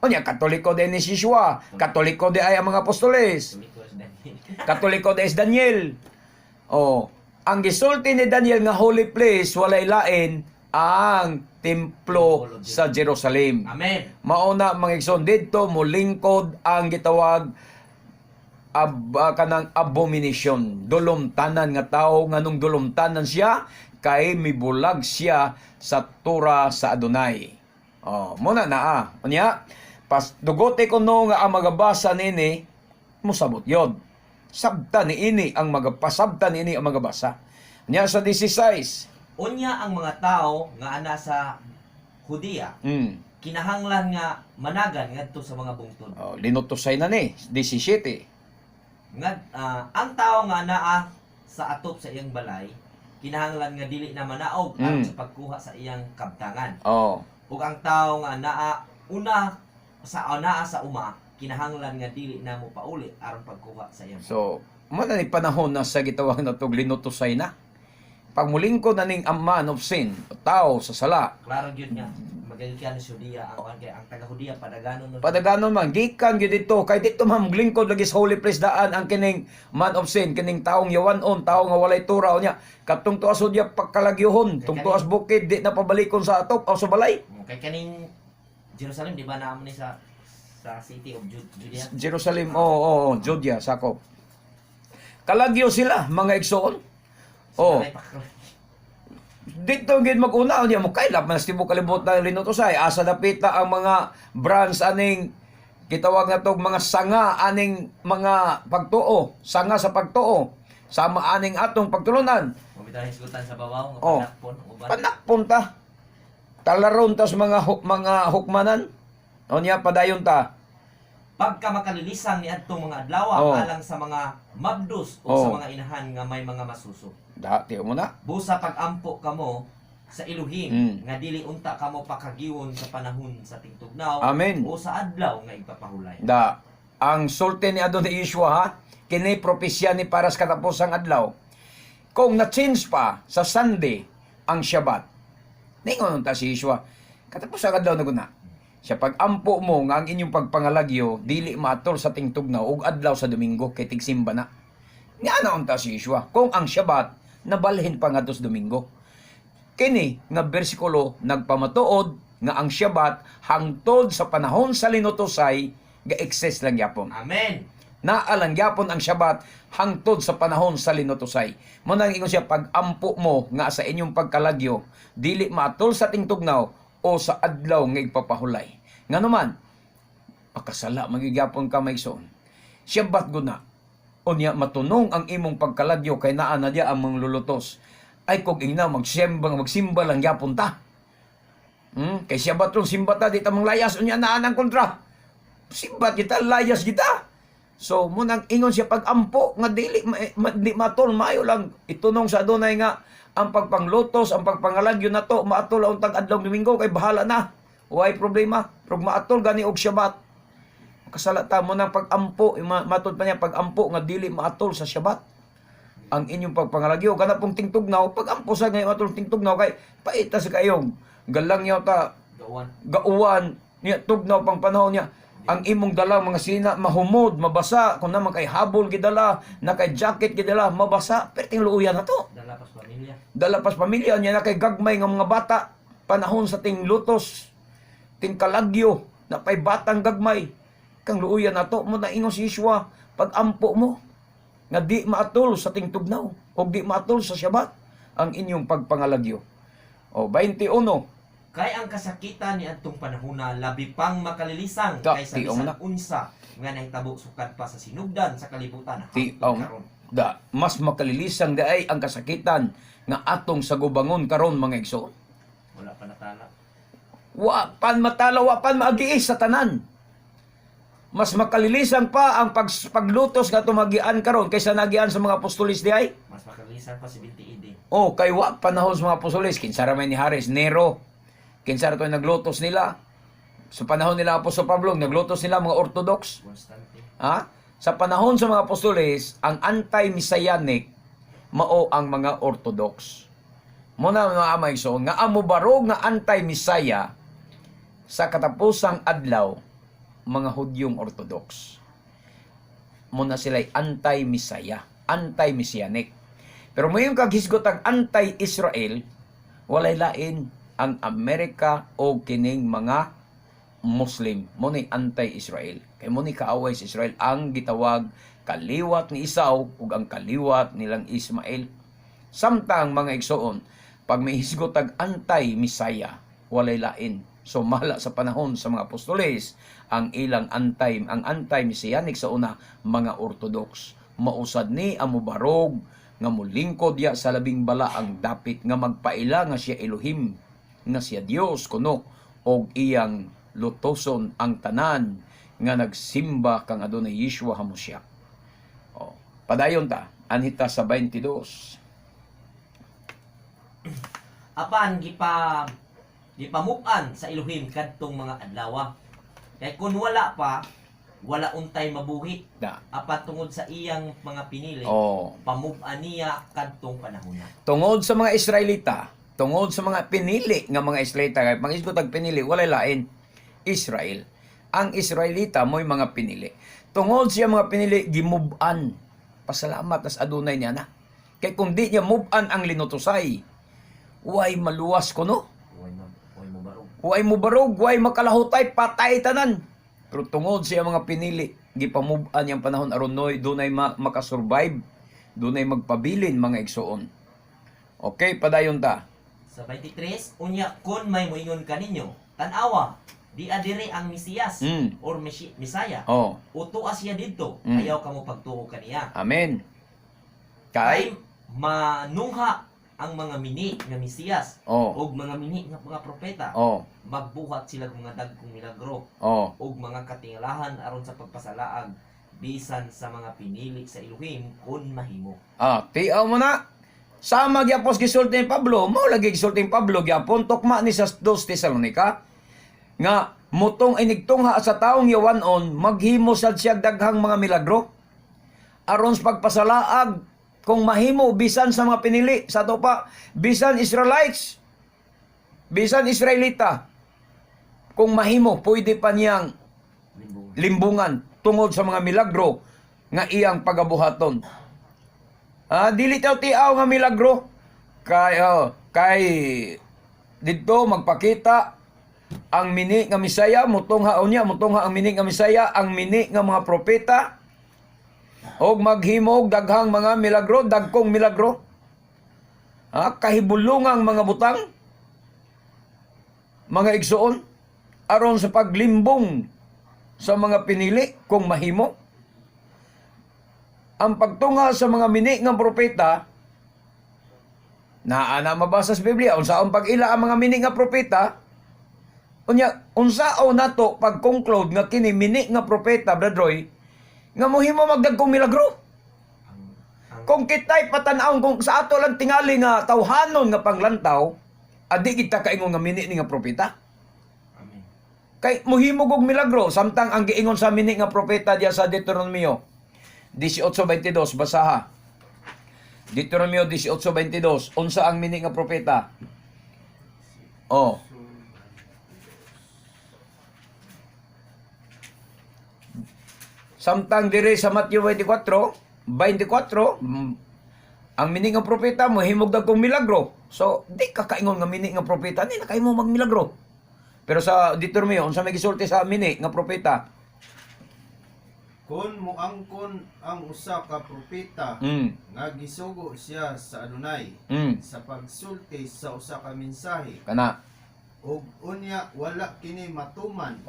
Speaker 1: Unya Katoliko din ni Yeshua, Katoliko di ay ang mga apostoles.
Speaker 2: Tuliko sa Daniel.
Speaker 1: Katoliko de es Daniel. Oh, Ang gisulti ni Daniel nga holy place, walay lain ang templo sa Jerusalem.
Speaker 2: Amen.
Speaker 1: Mauna, mga igsoon, didto molingkod ang gitawag kanang abomination, dulumtanan nga tao. Nganong dulumtanan siya? Kay mibulag siya sa Tura sa Adonai. Oh, muna naa. Unya, pas dugote ko no nga ang magabasa nini mosabot yod. Sabta ni ini ang magapasabta niini ang magabasa. Unya sa 16.
Speaker 2: Unya ang mga tao nga ana sa Judea kinahanglan nga managan ngadto sa mga bungtod.
Speaker 1: Oh, linutosay na ni 17.
Speaker 2: Ang tao nga naa sa atop sa iyang balay kinahanglan nga dili na manaog aron sa pagkuha sa iyang kabtangan. Ug ang tao nga naa sa uma kinahanglan nga dili na mopauli aron pagkuha sa iyang.
Speaker 1: So, mo na ni panahon na sa gitawag na tog linutosay na. Pag mulingkod na ning ang man of sin, o tao sa sala,
Speaker 2: Klaro gyud nga magagikan sa Judea ang kuan kay ang taga Judea padaganon nun.
Speaker 1: Padaganon man, gikan gyud dito, kay dito man maglingkod lagi sa holy place daan ang kining man of sin, kining taong yawanon, tao nga walay tura unya, katong tuas Judea pagkalagyuhon, tung tuas bukid di na pabalikon sa atop o sa balay.
Speaker 2: Kay kaning Jerusalem, di ba, naa man ni sa city of Judea?
Speaker 1: Jerusalem, oo, oh, oh, Judea, sakop. Kalagyo sila, mga igsoon. Oh.
Speaker 2: Sila may
Speaker 1: Dito gid mag-una unya mo kailap man sa tibok kalibutan linutosay, asa dapita ang mga branch aning gitawag na tog mga sanga aning mga pagtuo, sanga sa pagtuo sama aning atong pagtulunan.
Speaker 2: Mabitaw hisgutan sa babaw nga panakpon uban.
Speaker 1: Panakpon ta. Talaron ta sa mga hukmanan. Unya padayon ta.
Speaker 2: Pagka makalilisang ni adtong mga adlaw alang sa mga mabdos o sa mga inahan nga may mga masuso.
Speaker 1: Da tiyo mo na.
Speaker 2: Busa pagampo kamo sa Elohim nga dili unta kamo pakagiwon sa panahon sa tingtugnaw
Speaker 1: Amen.
Speaker 2: o sa adlaw nga igpapahulay.
Speaker 1: Da ang sulti ni Adonai Yeshua ha, kini propesya ni para sa katapusang adlaw. Kung na-change pa sa Sunday ang Shabbat, ningon ta si Yeshua, katapusang adlaw na guna. Siya pag-ampo mo nga ang inyong pagpangalagyo dili maatol sa tingtugnaw ug adlaw sa Domingo kay tigsimba na. Nga na unta si Yeshua kung ang Shabbat nabalhin pa ngadto sa Domingo. Kini nga bersikulo nagpamatuod nga ang Shabbat hangtod sa panahon sa linutosay ga-exist lang gyapon.
Speaker 2: Amen.
Speaker 1: Naa lang gyapon ang Shabbat hangtod sa panahon sa linutosay. Mo nang ingon siya, pag-ampo mo nga sa inyong pagkalagyo dili maatol sa tingtugnaw o sa adlaw nga igpapahulay. Nganuman pakasala magigyapon ka maigsoon. Shabbat guna. Unya matunong ang imong pagkalagyo kay naa na diya ang mga lulutos. Ay kog ingna magsimba magsimba lang gyapon ta. Kay Shabbat ron simba ta, di ta manglayas, unya naa nang kontra. Simba kita, layas kita. So munang ingon siya pag-ampo nga dili di matol, maayo lang itunong sa Adonai nga ang pagpanglutos, ang pagpangalagyo nato maatol ang tag adlaw Domingo kay bahala na. Way problema. Pero maatol gani og Shabbat. Kasala ta mo nang pag-ampo, matod pa niya pag-ampo nga dili maatol sa Shabbat ang inyong pagpangalagyo. Kana pong tingtugnaw, pag-ampo sa ngayon atol tingtugnaw kay paita sa kayong galang niya ta
Speaker 2: Gauwan.
Speaker 1: gauwan niya, tugnaw pang panahon niya. Ang imong dala mga sina mahumod, mabasa kung naman kay habol gidala, na kay jacket gidala, mabasa, perting luuyan na to.
Speaker 2: Dala pas pamilya.
Speaker 1: Dala pas pamilya niya, na kay gagmay nga mga bata, panahon sa ting lutos, ting kalagyo, na pay batang gagmay kang luuyan na to. Mo na ingon si Yeshua, pag-ampo mo nga di maatol sa tingtugnaw o di maatol sa Shabbat ang inyong pagpangalagyo. O 21.
Speaker 2: Kay ang kasakitan ni adtong panahona labi pang makalilisang
Speaker 1: Da,
Speaker 2: kaysa
Speaker 1: tiong
Speaker 2: bisan
Speaker 1: na.
Speaker 2: unsa nga nahitabo sukad pa sa sinugdan sa kalibutan
Speaker 1: Ti
Speaker 2: hangtod
Speaker 1: ang
Speaker 2: karon.
Speaker 1: Da mas makalilisang diay ang kasakitan nga atong sagubangon karon, mga igsoon.
Speaker 2: Wala pa natala.
Speaker 1: Wa pan matala, wa pan maagiis sa tanan. Mas makalilisang pa ang paglutos nga tumagian karon kaysa nagian sa mga apostolis diay.
Speaker 2: Mas makalilisang pa si 20 AD.
Speaker 1: Oh, kay wa panahon sa mga apostolis, kinsa ra may ni Haris Nero. Kinsa ra to'y naglutos nila. Sa panahon nila Apostol Pablo, naglutos nila mga Orthodox.
Speaker 2: Constantine.
Speaker 1: Ha? Sa panahon sa mga apostoles, ang anti-messianic mao ang mga Orthodox. Muna mga amay so nga amo barog nga anti-messiah sa katapusang adlaw, mga Hudyong Orthodox. Muna sila'y anti-messiah, anti-messianic. Pero moingon kag hisgot ang anti-Israel, walay lain ang Amerika o kining mga Muslim. Mo ni anti-Israel. Kay mo ni kaaway sa Israel ang gitawag kaliwat ni Esau ug ang kaliwat nilang Ismael. Samtang, mga igsoon, pag may hisgot ag anti-Messiah, walay lain. So mala sa panahon sa mga apostoles, ang ilang anti ang anti-messianic sa una, mga Orthodox. Mausad ni ang mubarog nga mulingkod ya sa labing bala ang dapit nga magpaila nga siya Elohim, nga siya Dios kuno, og iyang lutoson ang tanan nga nagsimba kang Adonai Yeshua Hamashiach. Oh, padayon ta, anhita sa 22.
Speaker 2: Apan gipamukan sa Elohim kadtong mga adlaw. Kay kun wala pa, wala untay mabuhi.
Speaker 1: Da.
Speaker 2: Apan tungod sa iyang mga pinili, pamukan niya kadtong panahona.
Speaker 1: Tungod sa mga Israelita, tungod sa mga pinili nga mga Israelita, kay pag og pinili, walay lain, Israel. Ang Israelita mo'y mga pinili. Tungod siya mga pinili, gimuban. Pasalamat tas adunay niya na. Kay kung di niya muban ang linutosay, way maluwas ko, no?
Speaker 2: Way mo barog.
Speaker 1: Way mubarog, way makalahutay, patay tanan. Pero tungod siya mga pinili, gipamuban niyang panahon aron noy dunay makasurvive, dunay magpabilin, mga igsoon. Okay, padayon ta.
Speaker 2: Sa 23, unya kun may moingon kaninyo, "Tan-awa, di adiri ang Mesiyas or Mesaya." O "Tua siya didto," ayaw kamo pagtuo kaniya.
Speaker 1: Amen. Kay
Speaker 2: Manungha ang mga mini nga Mesiyas ug mga mini nga mga propeta. Magbuhat sila og mga dagkong milagro ug mga katingalahan aron sa pagpasalaag bisan sa mga pinili sa Elohim kun mahimo.
Speaker 1: Ah, tiaw mo na. Sama gyapon gisulti ni Pablo, mao lagi gisulti ni Pablo gyapon tukma ni sa 2 Tesalonica nga mutong inigtungha sa taong yawanon, maghimo sad siya daghang mga milagro aron sa pagpasalaag kung mahimo bisan sa mga pinili sa ato pa, bisan Israelites, bisan Israelita, kung mahimo pwede pa niyang
Speaker 2: Limbungan.
Speaker 1: Limbungan tungod sa mga milagro nga iyang pagabuhaton. Ah, dili taw tiaw nga milagro kay, oh, kay didto magpakita ang mini nga Misaya, mutungha unya, mutungha ang mini nga Misaya, ang mini nga mga propeta og maghimog daghang mga milagro, dagkong milagro. Ah, kahibulungang mga butang, mga igsoon, aron sa paglimbong sa mga pinili kung mahimo. Ang pagtunga sa mga mini nga propeta, naa na mabasa sa Biblia unsaon pag-ila ang mga mini nga propeta. Unya, unsaon nato pag-conclude nga kini mini nga propeta, Brad Roy, nga mohimo magdagkong milagro?
Speaker 2: Ang
Speaker 1: Kung kita'y patan-awon, kung sa ato lang tingali nga tawhanon nga panglantaw, adi kita kaingon nga mini ni nga propeta.
Speaker 2: Amen.
Speaker 1: Kay mohimo og milagro, samtang ang giingon sa mini nga propeta diya sa Deuteronomio 18:22, basaha. Deuteronomio 18:22, unsa ang mini nga propeta? Oh. Samtang dire sa Matthew 24:24, ang mini nga propeta mohimog dagkong milagro. So, di ka kaingon nga mini nga propeta ni nakahimo magmilagro. Pero sa Deuteronomio, unsa may gisulti sa mini nga propeta?
Speaker 3: Kung muangkon ang usa ka propeta nga gisugo siya sa Adunay sa pagsulti sa usa ka mensahe
Speaker 1: Kana.
Speaker 3: ug unya wala kini matuman,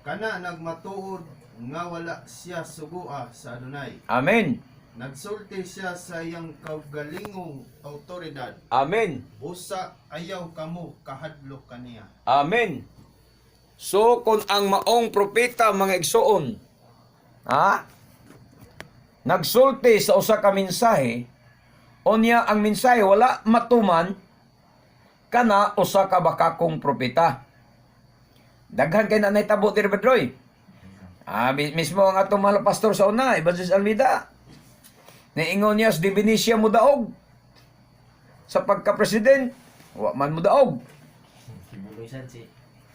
Speaker 3: kana nagmatuod nga wala siya sugua sa Adunay.
Speaker 1: Amen.
Speaker 3: Nagsulti siya sa iyang kaugalingong awtoridad.
Speaker 1: Amen.
Speaker 3: Busa ayaw kamo kahadlok kaniya.
Speaker 1: Amen. So kung ang maong propeta, mga igsoon, ha, nagsulti sa usa ka mensahe, unya ang mensahe wala matuman, kana usa ka bakakong propeta. Daghan kay na nahitabo diri, Bedroy. Ah, mismo ang atong mahal na pastor sa una, Evangelist Almida. Niingon niya sa De Venecia mo daog sa pagka-president, wa man mo daog.
Speaker 2: Kibuloy sad si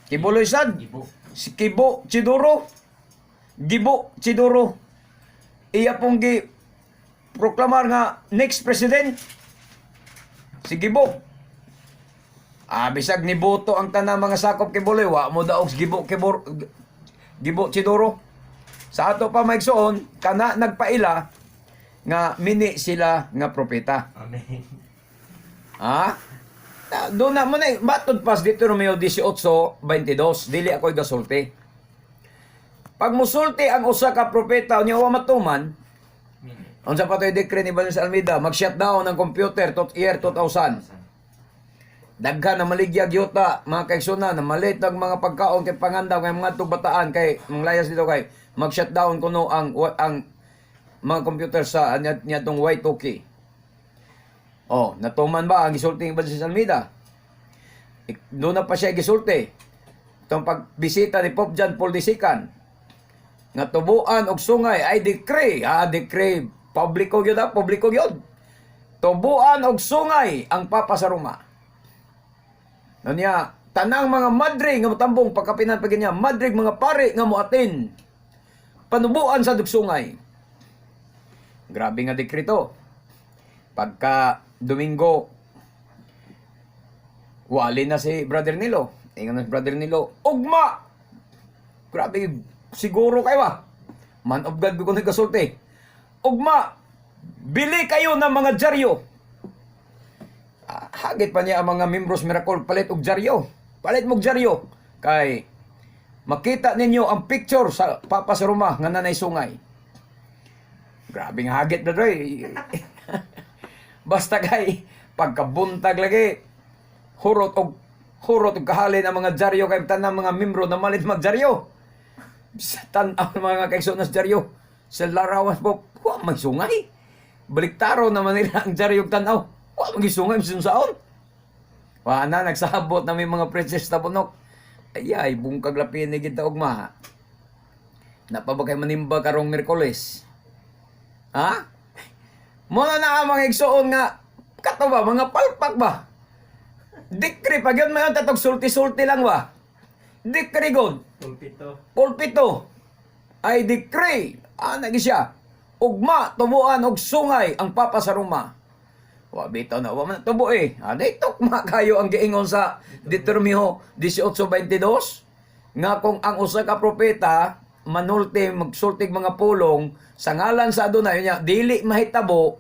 Speaker 1: Kibuloy sad.
Speaker 2: Gibo.
Speaker 1: Si Kibo Chidoro. Gibo Chidoro. Iya pong gi proklamar nga next president si Gibo. Ah, bisag ni boto ang tanang mga sakop kay Buloy, wa mo daog si Gibo kay Gibo Chidoro. Sa ato pa, maigsoon, kana nagpaila nga mini sila nga propeta.
Speaker 2: Amen.
Speaker 1: Ha? Doon na mo na matod pas Deuteronomio 18:22, dili ako'y gasulti. Pag musulti ang usa ka propeta unya wa matuman,
Speaker 2: Mini.
Speaker 1: Unsa pa to'y decree ni Banis Almeida, mag-shutdown ng computer tot year 2000. Daghan na maligyag yuta, mga kaigsunan, na malit ang mga pagkaon kay pangandaw kay mga tubataan kay manglayas dito kay mag-shutdown kuno ang mga computer sa niya tong Y2K. Oh, natuman ba ang gisulti ni Banis Almeida? Doon na pa siya gisulti. Itong pagbisita ni Pope John Paul II nga tubuan og sungay ay decree, ha, decree publiko gyud, ha, publiko gyud. Tubuan og sungay ang Papa sa Roma. Niya, tanang mga madre nga motambong pagkapinan pa niya, madre mga pare nga moatin. Panubuan sa dugsungay. Grabe nga dekreto. Pagka Domingo, wali na si Brother Nilo. Ingon na si Brother Nilo, "Ugma!" Grabe, siguro kayo ah. Man of God ko nagkasulti. "Ugma! Bili kayo ng mga dyaryo." Ah, hagit pa niya ang mga membros Miracle, palit og dyaryo. Palit mo og dyaryo. Kay makita ninyo ang picture sa Papa sa Roma nga nanay sungay. Grabe nga hagit na doy. Basta kay pagkabuntag lagi hurot og kahalin ang mga dyaryo kay tanang mga membro na malit magdyaryo. Sa tan-aw ng mga kaigsoon sa dyaryo. Sa larawan po, wa may sungay. Baliktaro naman nila ang dyaryo og tan-aw. Wa may sungay bisan saon. Wa na nagsabot na may mga princess tabunok. Ay ay bungkag lapin ni kita ugma. Napa ba kay manimba karong Miyerkules? Ha? Muna na ang mga igsoon nga kato ba mga palpak ba? Decree pag yun mayon tatog sulti-sulti lang ba? Decree god.
Speaker 3: Pulpito.
Speaker 1: Pulpito ay decree. Ah, nagi siya. Ugma, tubuan og sungay ang Papa sa Roma. Wa bitaw na wa man tubo eh. Ah, di tukma kayo ang giingon sa Deuteronomio 18:22 nga kung ang usa ka propeta manulti magsultig mga pulong sa ngalan sa Adonai niya dili mahitabo,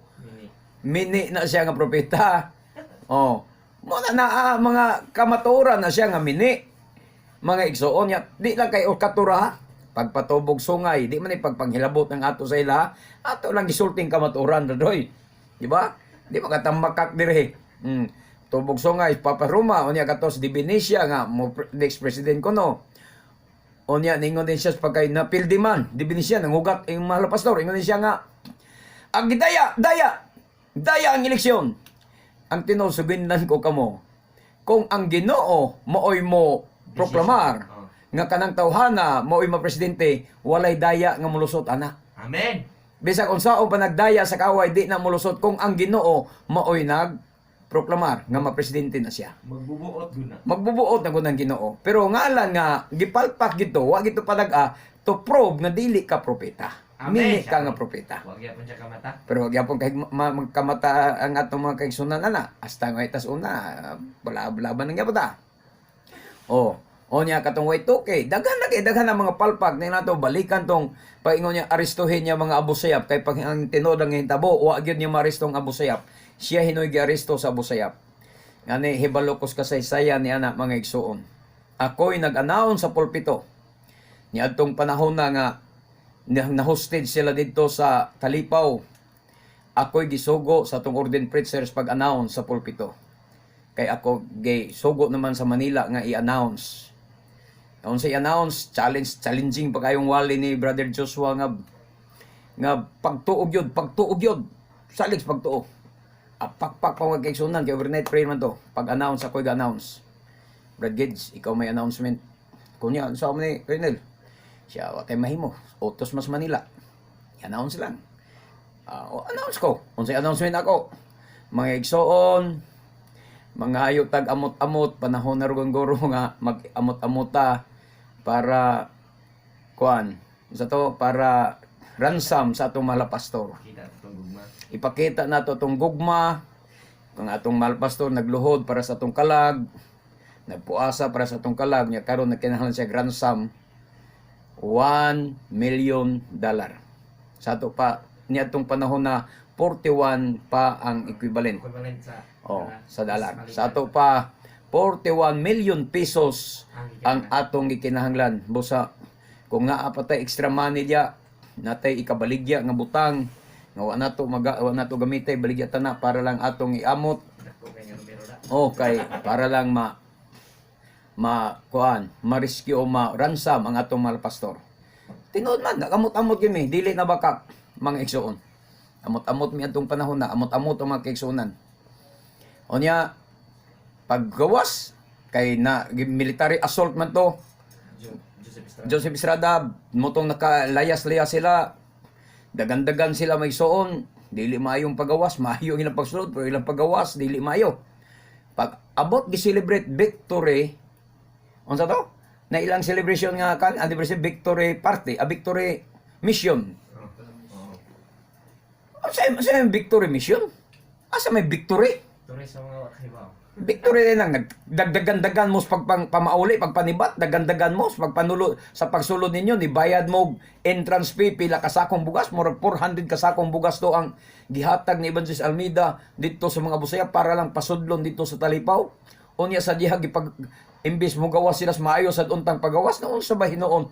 Speaker 2: Mini.
Speaker 1: mini na siya nga propeta. Oh. Mo na naa mga kamatuoran na siya nga mini. Mga igsoon niya, di lang kay katura pagpatubog sungay, di man ni pagpanghilabot ng ato sa ila, ato lang gisulting kamatuoran doy. Di ba? Di ba katamakak dire. Tubog sungay Papa Roma unya katos di Venecia nga mo next president ko no. Unya ningon din siya sa pagkay napildi man di Venecia nangugat ang mahal na pastor, ingon din siya nga ang gidaya, daya, daya ang eleksyon. Ang tinuod suginlan ko kamo. Kung ang Ginoo maoy mo proklamar
Speaker 2: Oh.
Speaker 1: nga kanang tawhana maoy ma presidente, walay daya nga mulusot ana.
Speaker 2: Amen.
Speaker 1: Bisag unsaon pa nagdaya sa kaway, di na mulusot kung ang Ginoo maoy nag proklamar nga ma-presidente na siya.
Speaker 2: Magbubuot guna.
Speaker 1: Magbubuot na gud ang Ginoo. Pero ngalan nga gipalpak gito, wa gito padag-a to prove nga dili ka propeta.
Speaker 2: Amen.
Speaker 1: Mini ka nga propeta.
Speaker 2: Wag yapon siya kamata.
Speaker 1: Pero wag yapon kay magkamata ang atong mga kaigsunan ana. Hasta nga itas una, wala laban ng yapon ta. Oh, o niya katong Y2K, daghan na kay daghan ang mga palpak na nato balikan tong paingon niya arestuhin niya mga Abu Sayyaf kay pag ang tinuod ang hintabo, wa gyud niya maaresto ang Abu Sayyaf. Siya hinoy giaresto sa Abu Sayyaf. Ngani hibalo ko sa kasaysayan ni ana mga igsuon. Ako'y nag-announce sa pulpito niadtong panahon na nga na hostage sila didto sa Talipaw. Ako'y gisugo sa atong ordained preachers pag-announce sa pulpito. Kay ako gay sugo naman sa Manila nga i-announce. Kung sa i-announce, challenging pa kayong wali ni Brother Joshua nga nga pagtuog yun, pagtuog yun. Salig sa pagtuo. Apakpak pa mga kaigsunan, kay overnight prayer man to. Pag-announce, ako'y ga-announce. Brad Gibbs, ikaw may announcement. Kunya, sa ni Colonel? Siya, wa kay mahimo. Utos mas Manila. I-announce lang. Ah, o, announce ko. Unsay announcement ako? Mga igsoon, mga ayo tag amot-amot, panahon na ron guro nga mag-amot-amota para kuan sa to para ransom sa atong mahal na pastor.
Speaker 2: Kita itong gugma.
Speaker 1: Ipakita nato atong gugma kung atong mahal pastor nagluhod para sa atong kalag, nagpuasa para sa atong kalag niya. Karon nagkinahanglan siya ransom $1 million. Sa ato pa niadtong panahon na 41 pa ang equivalent.
Speaker 2: Equivalent sa
Speaker 1: Oh, sa dollar. Sa ato pa, 41 million pesos ang atong gikinahanglan. Busa kung naa pa tay extra money diya, natay ikabaligya nga butang nga wa nato maga, wa nato gamitay, baligya ta na para lang atong iamot.
Speaker 2: Dako kay nga numero na.
Speaker 1: Oh, kay para lang ma ma kuan, ma-rescue o ma-ransom ang atong mahal pastor. Tinuod man, nakamot-amot kami, dili na bakak, mga igsuon. Amot-amot mi atong panahon na, amot-amot ang mga kaigsuonan. Unya, paggawas, kay na military assault man to,
Speaker 2: Joseph Estrada.
Speaker 1: Joseph Estrada, motong nakalayas-layas sila, dagandagan sila may suon, dili maayong pagawas, maayo ang ilang pagsulod, pero ilang pagawas, dili maayo. Pag abot gi-celebrate victory, unsa to? Na ilang celebration nga kan anniversary victory party, a victory mission.
Speaker 2: Oo.
Speaker 1: Unsa may victory mission? Asa may victory?
Speaker 2: Tore sa mga wakahibaw.
Speaker 1: Victory din ang nagdagdagan-dagan mo sa pamauli, pagpanibat, dagandagan mo sa pagpanulo sa pagsulod ninyo, ni bayad mo entrance fee pila kasakong bugas, murag 400 kasakong bugas to ang gihatag ni Evangelist Almida dito sa mga busaya para lang pasudlon dito sa Talipaw. Unya sa diha gipag imbis mo gawas sila sa maayo sa untang pagawas na unsa ba hinuon?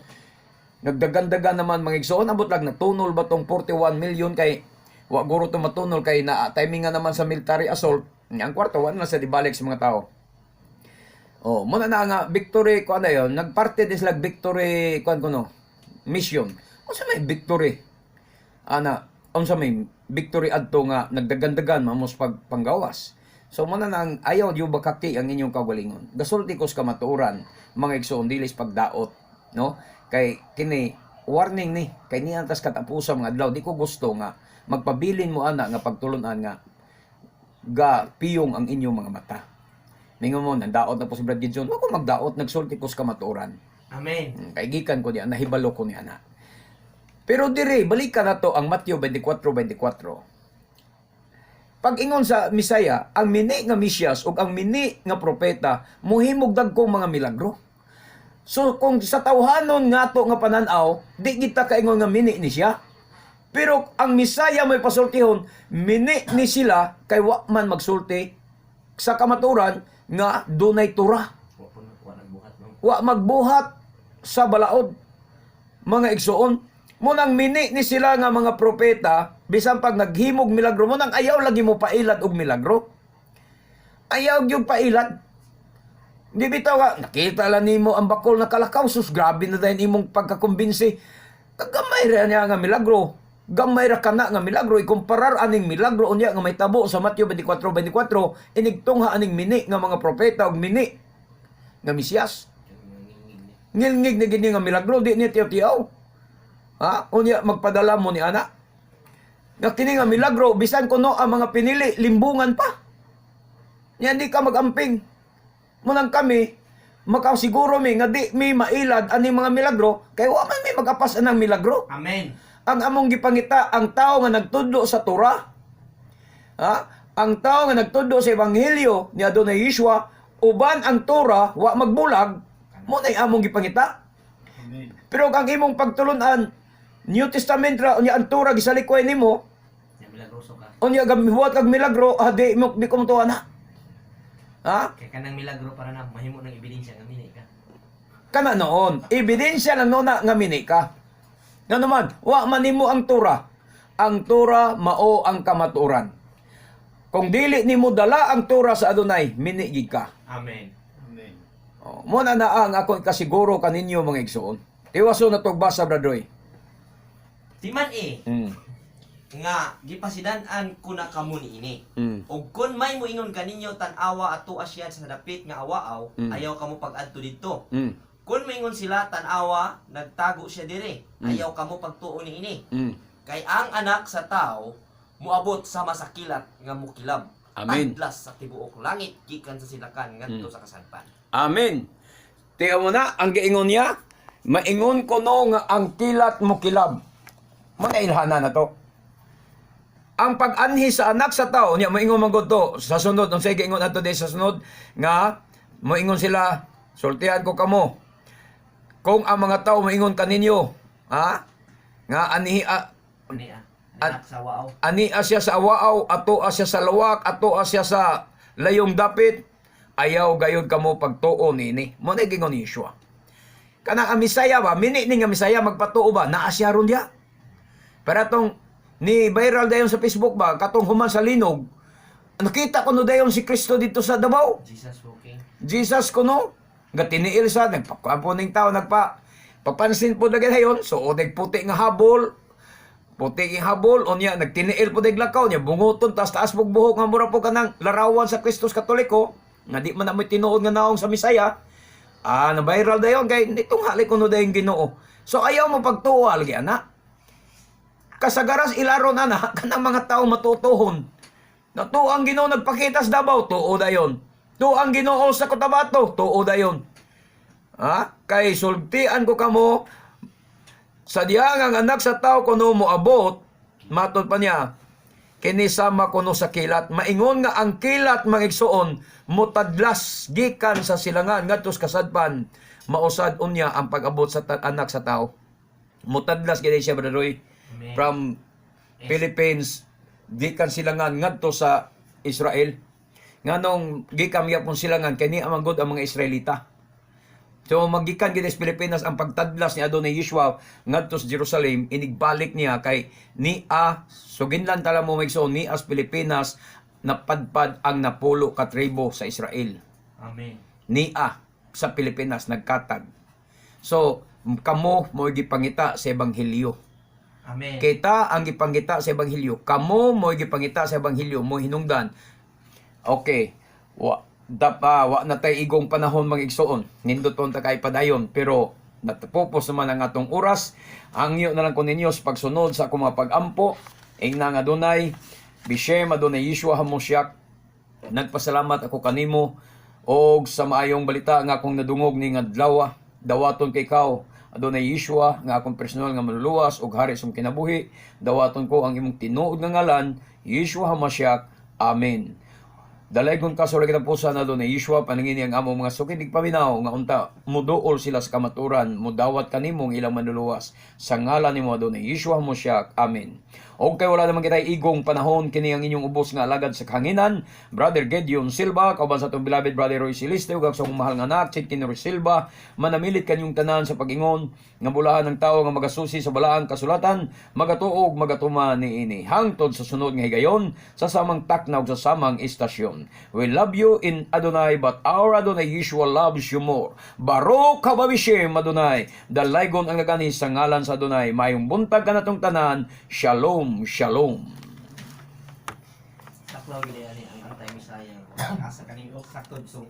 Speaker 1: Nagdagandagan naman mga igsoon, abot lang natunol ba tong 41 million kay wa guro to matunol kay na timing nga naman sa military assault. Nga ang kwarto wa na sa dibalik sa mga tao. Oh, muna na nga victory ko ano yon, nagparte din sila victory kuan kuno mission. Unsa may victory? Ana, unsa may victory adto nga nagdagandagan mamos pag panggawas? So muna na ang ayaw diyo bakaki ang inyong kaugalingon. Gasulti ko sa kamatuoran, mga igsoon, dilis pagdaot, no? Kay kini warning ni kay niya tas katapusan mga adlaw, di ko gusto nga magpabilin mo ana nga pagtulunan nga ga piyong ang inyong mga mata. Ningon mo, nandaot na po si Brad Gideon. Wa ko magdaot, nagsulti ko sa kamatuoran.
Speaker 2: Amen.
Speaker 1: Kay gikan ko niya, nahibalo ko niya na. Pero dire, balikan na to ang Matthew 24:24. Pag ingon sa Misaya, ang mini nga Mesiyas ug ang mini nga propeta muhimog dagkong mga milagro. So kung sa tawhanon nga to nga pananaw, di kita kaingon nga mini ni siya. Pero ang Misaya may pasultihon, mini ni sila kay wa man magsulti sa kamaturan nga dunay tura,
Speaker 2: Wa po wa nagbuhat no.
Speaker 1: wa magbuhat sa balaod, mga igsoon. Munang mini ni sila nga mga propeta, bisan pag naghimog milagro, munang ayaw lagi mo pailad og milagro, ayaw gyud pailad. Di bitaw nga nakita lang nimo ang bakol na kalakaw, sus, grabe na dayon imong pagkakumbinsi. Kagamay ra niya nga milagro, gamay ra kana nga milagro ikumparar aning milagro unya nga may tabo sa Matthew 24:24, inigtungha aning mini nga mga propeta ug mini nga Mesiyas. Ngilngig ni gini nga milagro, di ni tiyaw-tiyaw. Ha? Unya magpadala mo ni ana. Nga kini nga milagro bisan kuno ang mga pinili limbungan pa. Nya di ka magamping. Munang kami makasiguro mi nga di mi mailad ani mga milagro kay wa man mi magapas anang milagro.
Speaker 2: Amen.
Speaker 1: Ang among gipangita ang tao nga nagtudlo sa Torah. Ha? Ang tao nga nagtudlo sa ebanghelyo ni Adonai Yeshua uban ang Torah, wa magbulag, mo nay among gipangita.
Speaker 3: Amen.
Speaker 1: Pero kung ang imong pagtulunan New Testament ra, unya ang Torah gisalikway nimo,
Speaker 2: Ya milagroso ka.
Speaker 1: unya gamihuat kag milagro, ah, di mo di ko motuwa na. Ha?
Speaker 2: Kay kanang milagro para na mahimo ng ebidensya nga mini ka.
Speaker 1: Kana noon, ebidensya lang noon na nga mini ka. Nga naman, wa man nimo ang Torah. Ang Torah mao ang kamatuoran. Kung dili nimo dala ang Torah sa Adonai, mini gid ka.
Speaker 2: Amen.
Speaker 3: Amen.
Speaker 1: Oh, mo na na ang akong kasiguro kaninyo, mga igsoon. Tiwaso na tugbasa, Brad Roy.
Speaker 2: Timan eh nga gipasidan-an ko na kamo niini. Og kun may moingon kaninyo, "Tan-awa, ato siya sa dapit nga awaaw," ayaw kamo pag-adto didto. Kun moingon sila, "Tan-awa, nagtago siya dire," ayaw kamo pagtuo niini. Kay ang Anak sa Tao moabot sama sa kilat nga mukilab.
Speaker 1: Amen.
Speaker 2: Tadlas sa tibuok langit gikan sa silakan ngadto sa kasadpan.
Speaker 1: Amen. Tiyo mo na, ang giingon niya, maingon ko no nga ang kilat mo kilab. Mga ilhana na to. Ang pag-anhi sa Anak sa Tao, niya moingon man gud to sa sunod, unsay giingon ato di sa sunod nga moingon sila, sultihan ko kamo. Kung ang mga tao moingon kaninyo, ha? Nga anhi
Speaker 2: Ani ah. Anak sa waaw.
Speaker 1: ani siya sa awaaw, ato siya sa lawak, ato siya sa layong dapit, ayaw gayud kamo pagtuo nini. Mo na gingon ni Yeshua. Kanang ang Misaya ba, mini ni nga Misaya magpatuo ba, naa siya ron diya. Pero atong ni viral dayon sa Facebook ba, katong human sa linog, nakita ko no dayon si Kristo dito sa Davao.
Speaker 2: Jesus walking.
Speaker 1: Jesus kuno nga tiniil sa nagpakuan po ning tao, nagpa papansin po daghan hayon, so og puti nga habol, puti nga habol, unya nagtiniil po dag lakaw niya, bunguton taas taas pug buhok nga mura po kanang larawan sa Kristus Katoliko nga di man amoy tinuod nga naong sa Misaya. Na viral dayon kay nitong hali kuno dayon Ginoo. So ayaw mo pagtuo lagi ana, kasagaras ilaron ana kanang mga tao matutuhon. Na tuo ang Ginoo nagpakita sa Davao, tuo dayon. Tuo ang Ginoo sa Cotabato, tuo dayon. Ha? Kay sultian ko kamo sa diyang ang Anak sa Tao kuno moabot, matod pa niya, kini sama kuno sa kilat. Maingon nga ang kilat, mga igsoon, mutadlas gikan sa silangan ngadto sa kasadpan, mausad unya ang pag-abot sa Anak sa Tao. Mutadlas gid siya, Brother Roy,
Speaker 2: Amen.
Speaker 1: from Philippines gikan silangan ngadto sa Israel. Nganong gikan gyapon silangan? Kay ni ang gud ang mga Israelita. So magikan gid sa Pilipinas ang pagtadlas ni Adonai Yeshua ngadto sa Jerusalem inigbalik niya kay ni a suginlan tala mo, mga ni as Pilipinas napadpad ang 10 ka tribo sa Israel.
Speaker 2: Amen.
Speaker 1: Nia sa Pilipinas nagkatag. So kamo mo gipangita sa ebanghelyo.
Speaker 2: Amen.
Speaker 1: Kita ang gipangita sa ebanghelyo. Kamo mo gipangita sa ebanghelyo mo hinungdan. Okay. Wa dapa wa na tay igong panahon, mga igsoon. Nindot ta kay padayon, pero natapopos naman ang atong oras. Hangyo na lang ko ninyo sa pagsunod sa akong mga pag-ampo. Ingna nga Adonai, Bishem Adonai Yeshua Hamosyak, nagpasalamat ako kanimo og sa maayong balita nga akong nadungog ning adlaw. Dawaton kay ikaw, Adonai Yeshua, nga akong personal nga manluluwas ug hari sa kinabuhi. Dawaton ko ang imong tinuod nga ngalan, Yeshua Hamashiach. Amen. Dalaygon ka sa katapusan na Adonai Yeshua, panangini ang among mga sukinig paminaw nga unta muduol sila sa kamaturan, mudawat kanimo ang ilang manluluwas. Sa ngalan nimo, Adonai Yeshua Hamashiach. Amen. Og kay wala naman kita igong panahon, kini ang inyong ubos nga alagad sa kahanginan, Brother Gideon Silva, kauban sa atong beloved Brother Roy Celeste ug ang sa akong mahal nga anak Chitkin Roy Silva, manamilit kanyong tanan sa pag-ingon nga bulahan ng tao nga magasusi sa balaang kasulatan, magatuog magatuma niini hangtod sa sunod nga higayon sa samang takna ug sa samang istasyon. We love you in Adonai, but our Adonai Yeshua loves you more. Baruch haba bishem Adonai. Dalaygon ang nagani sa ngalan sa Adonai. Mayong buntag kanatong tanan. Shalom, shalom.
Speaker 2: Saklaw gid ani ang anti-Messiah. Asa kaning og sakto so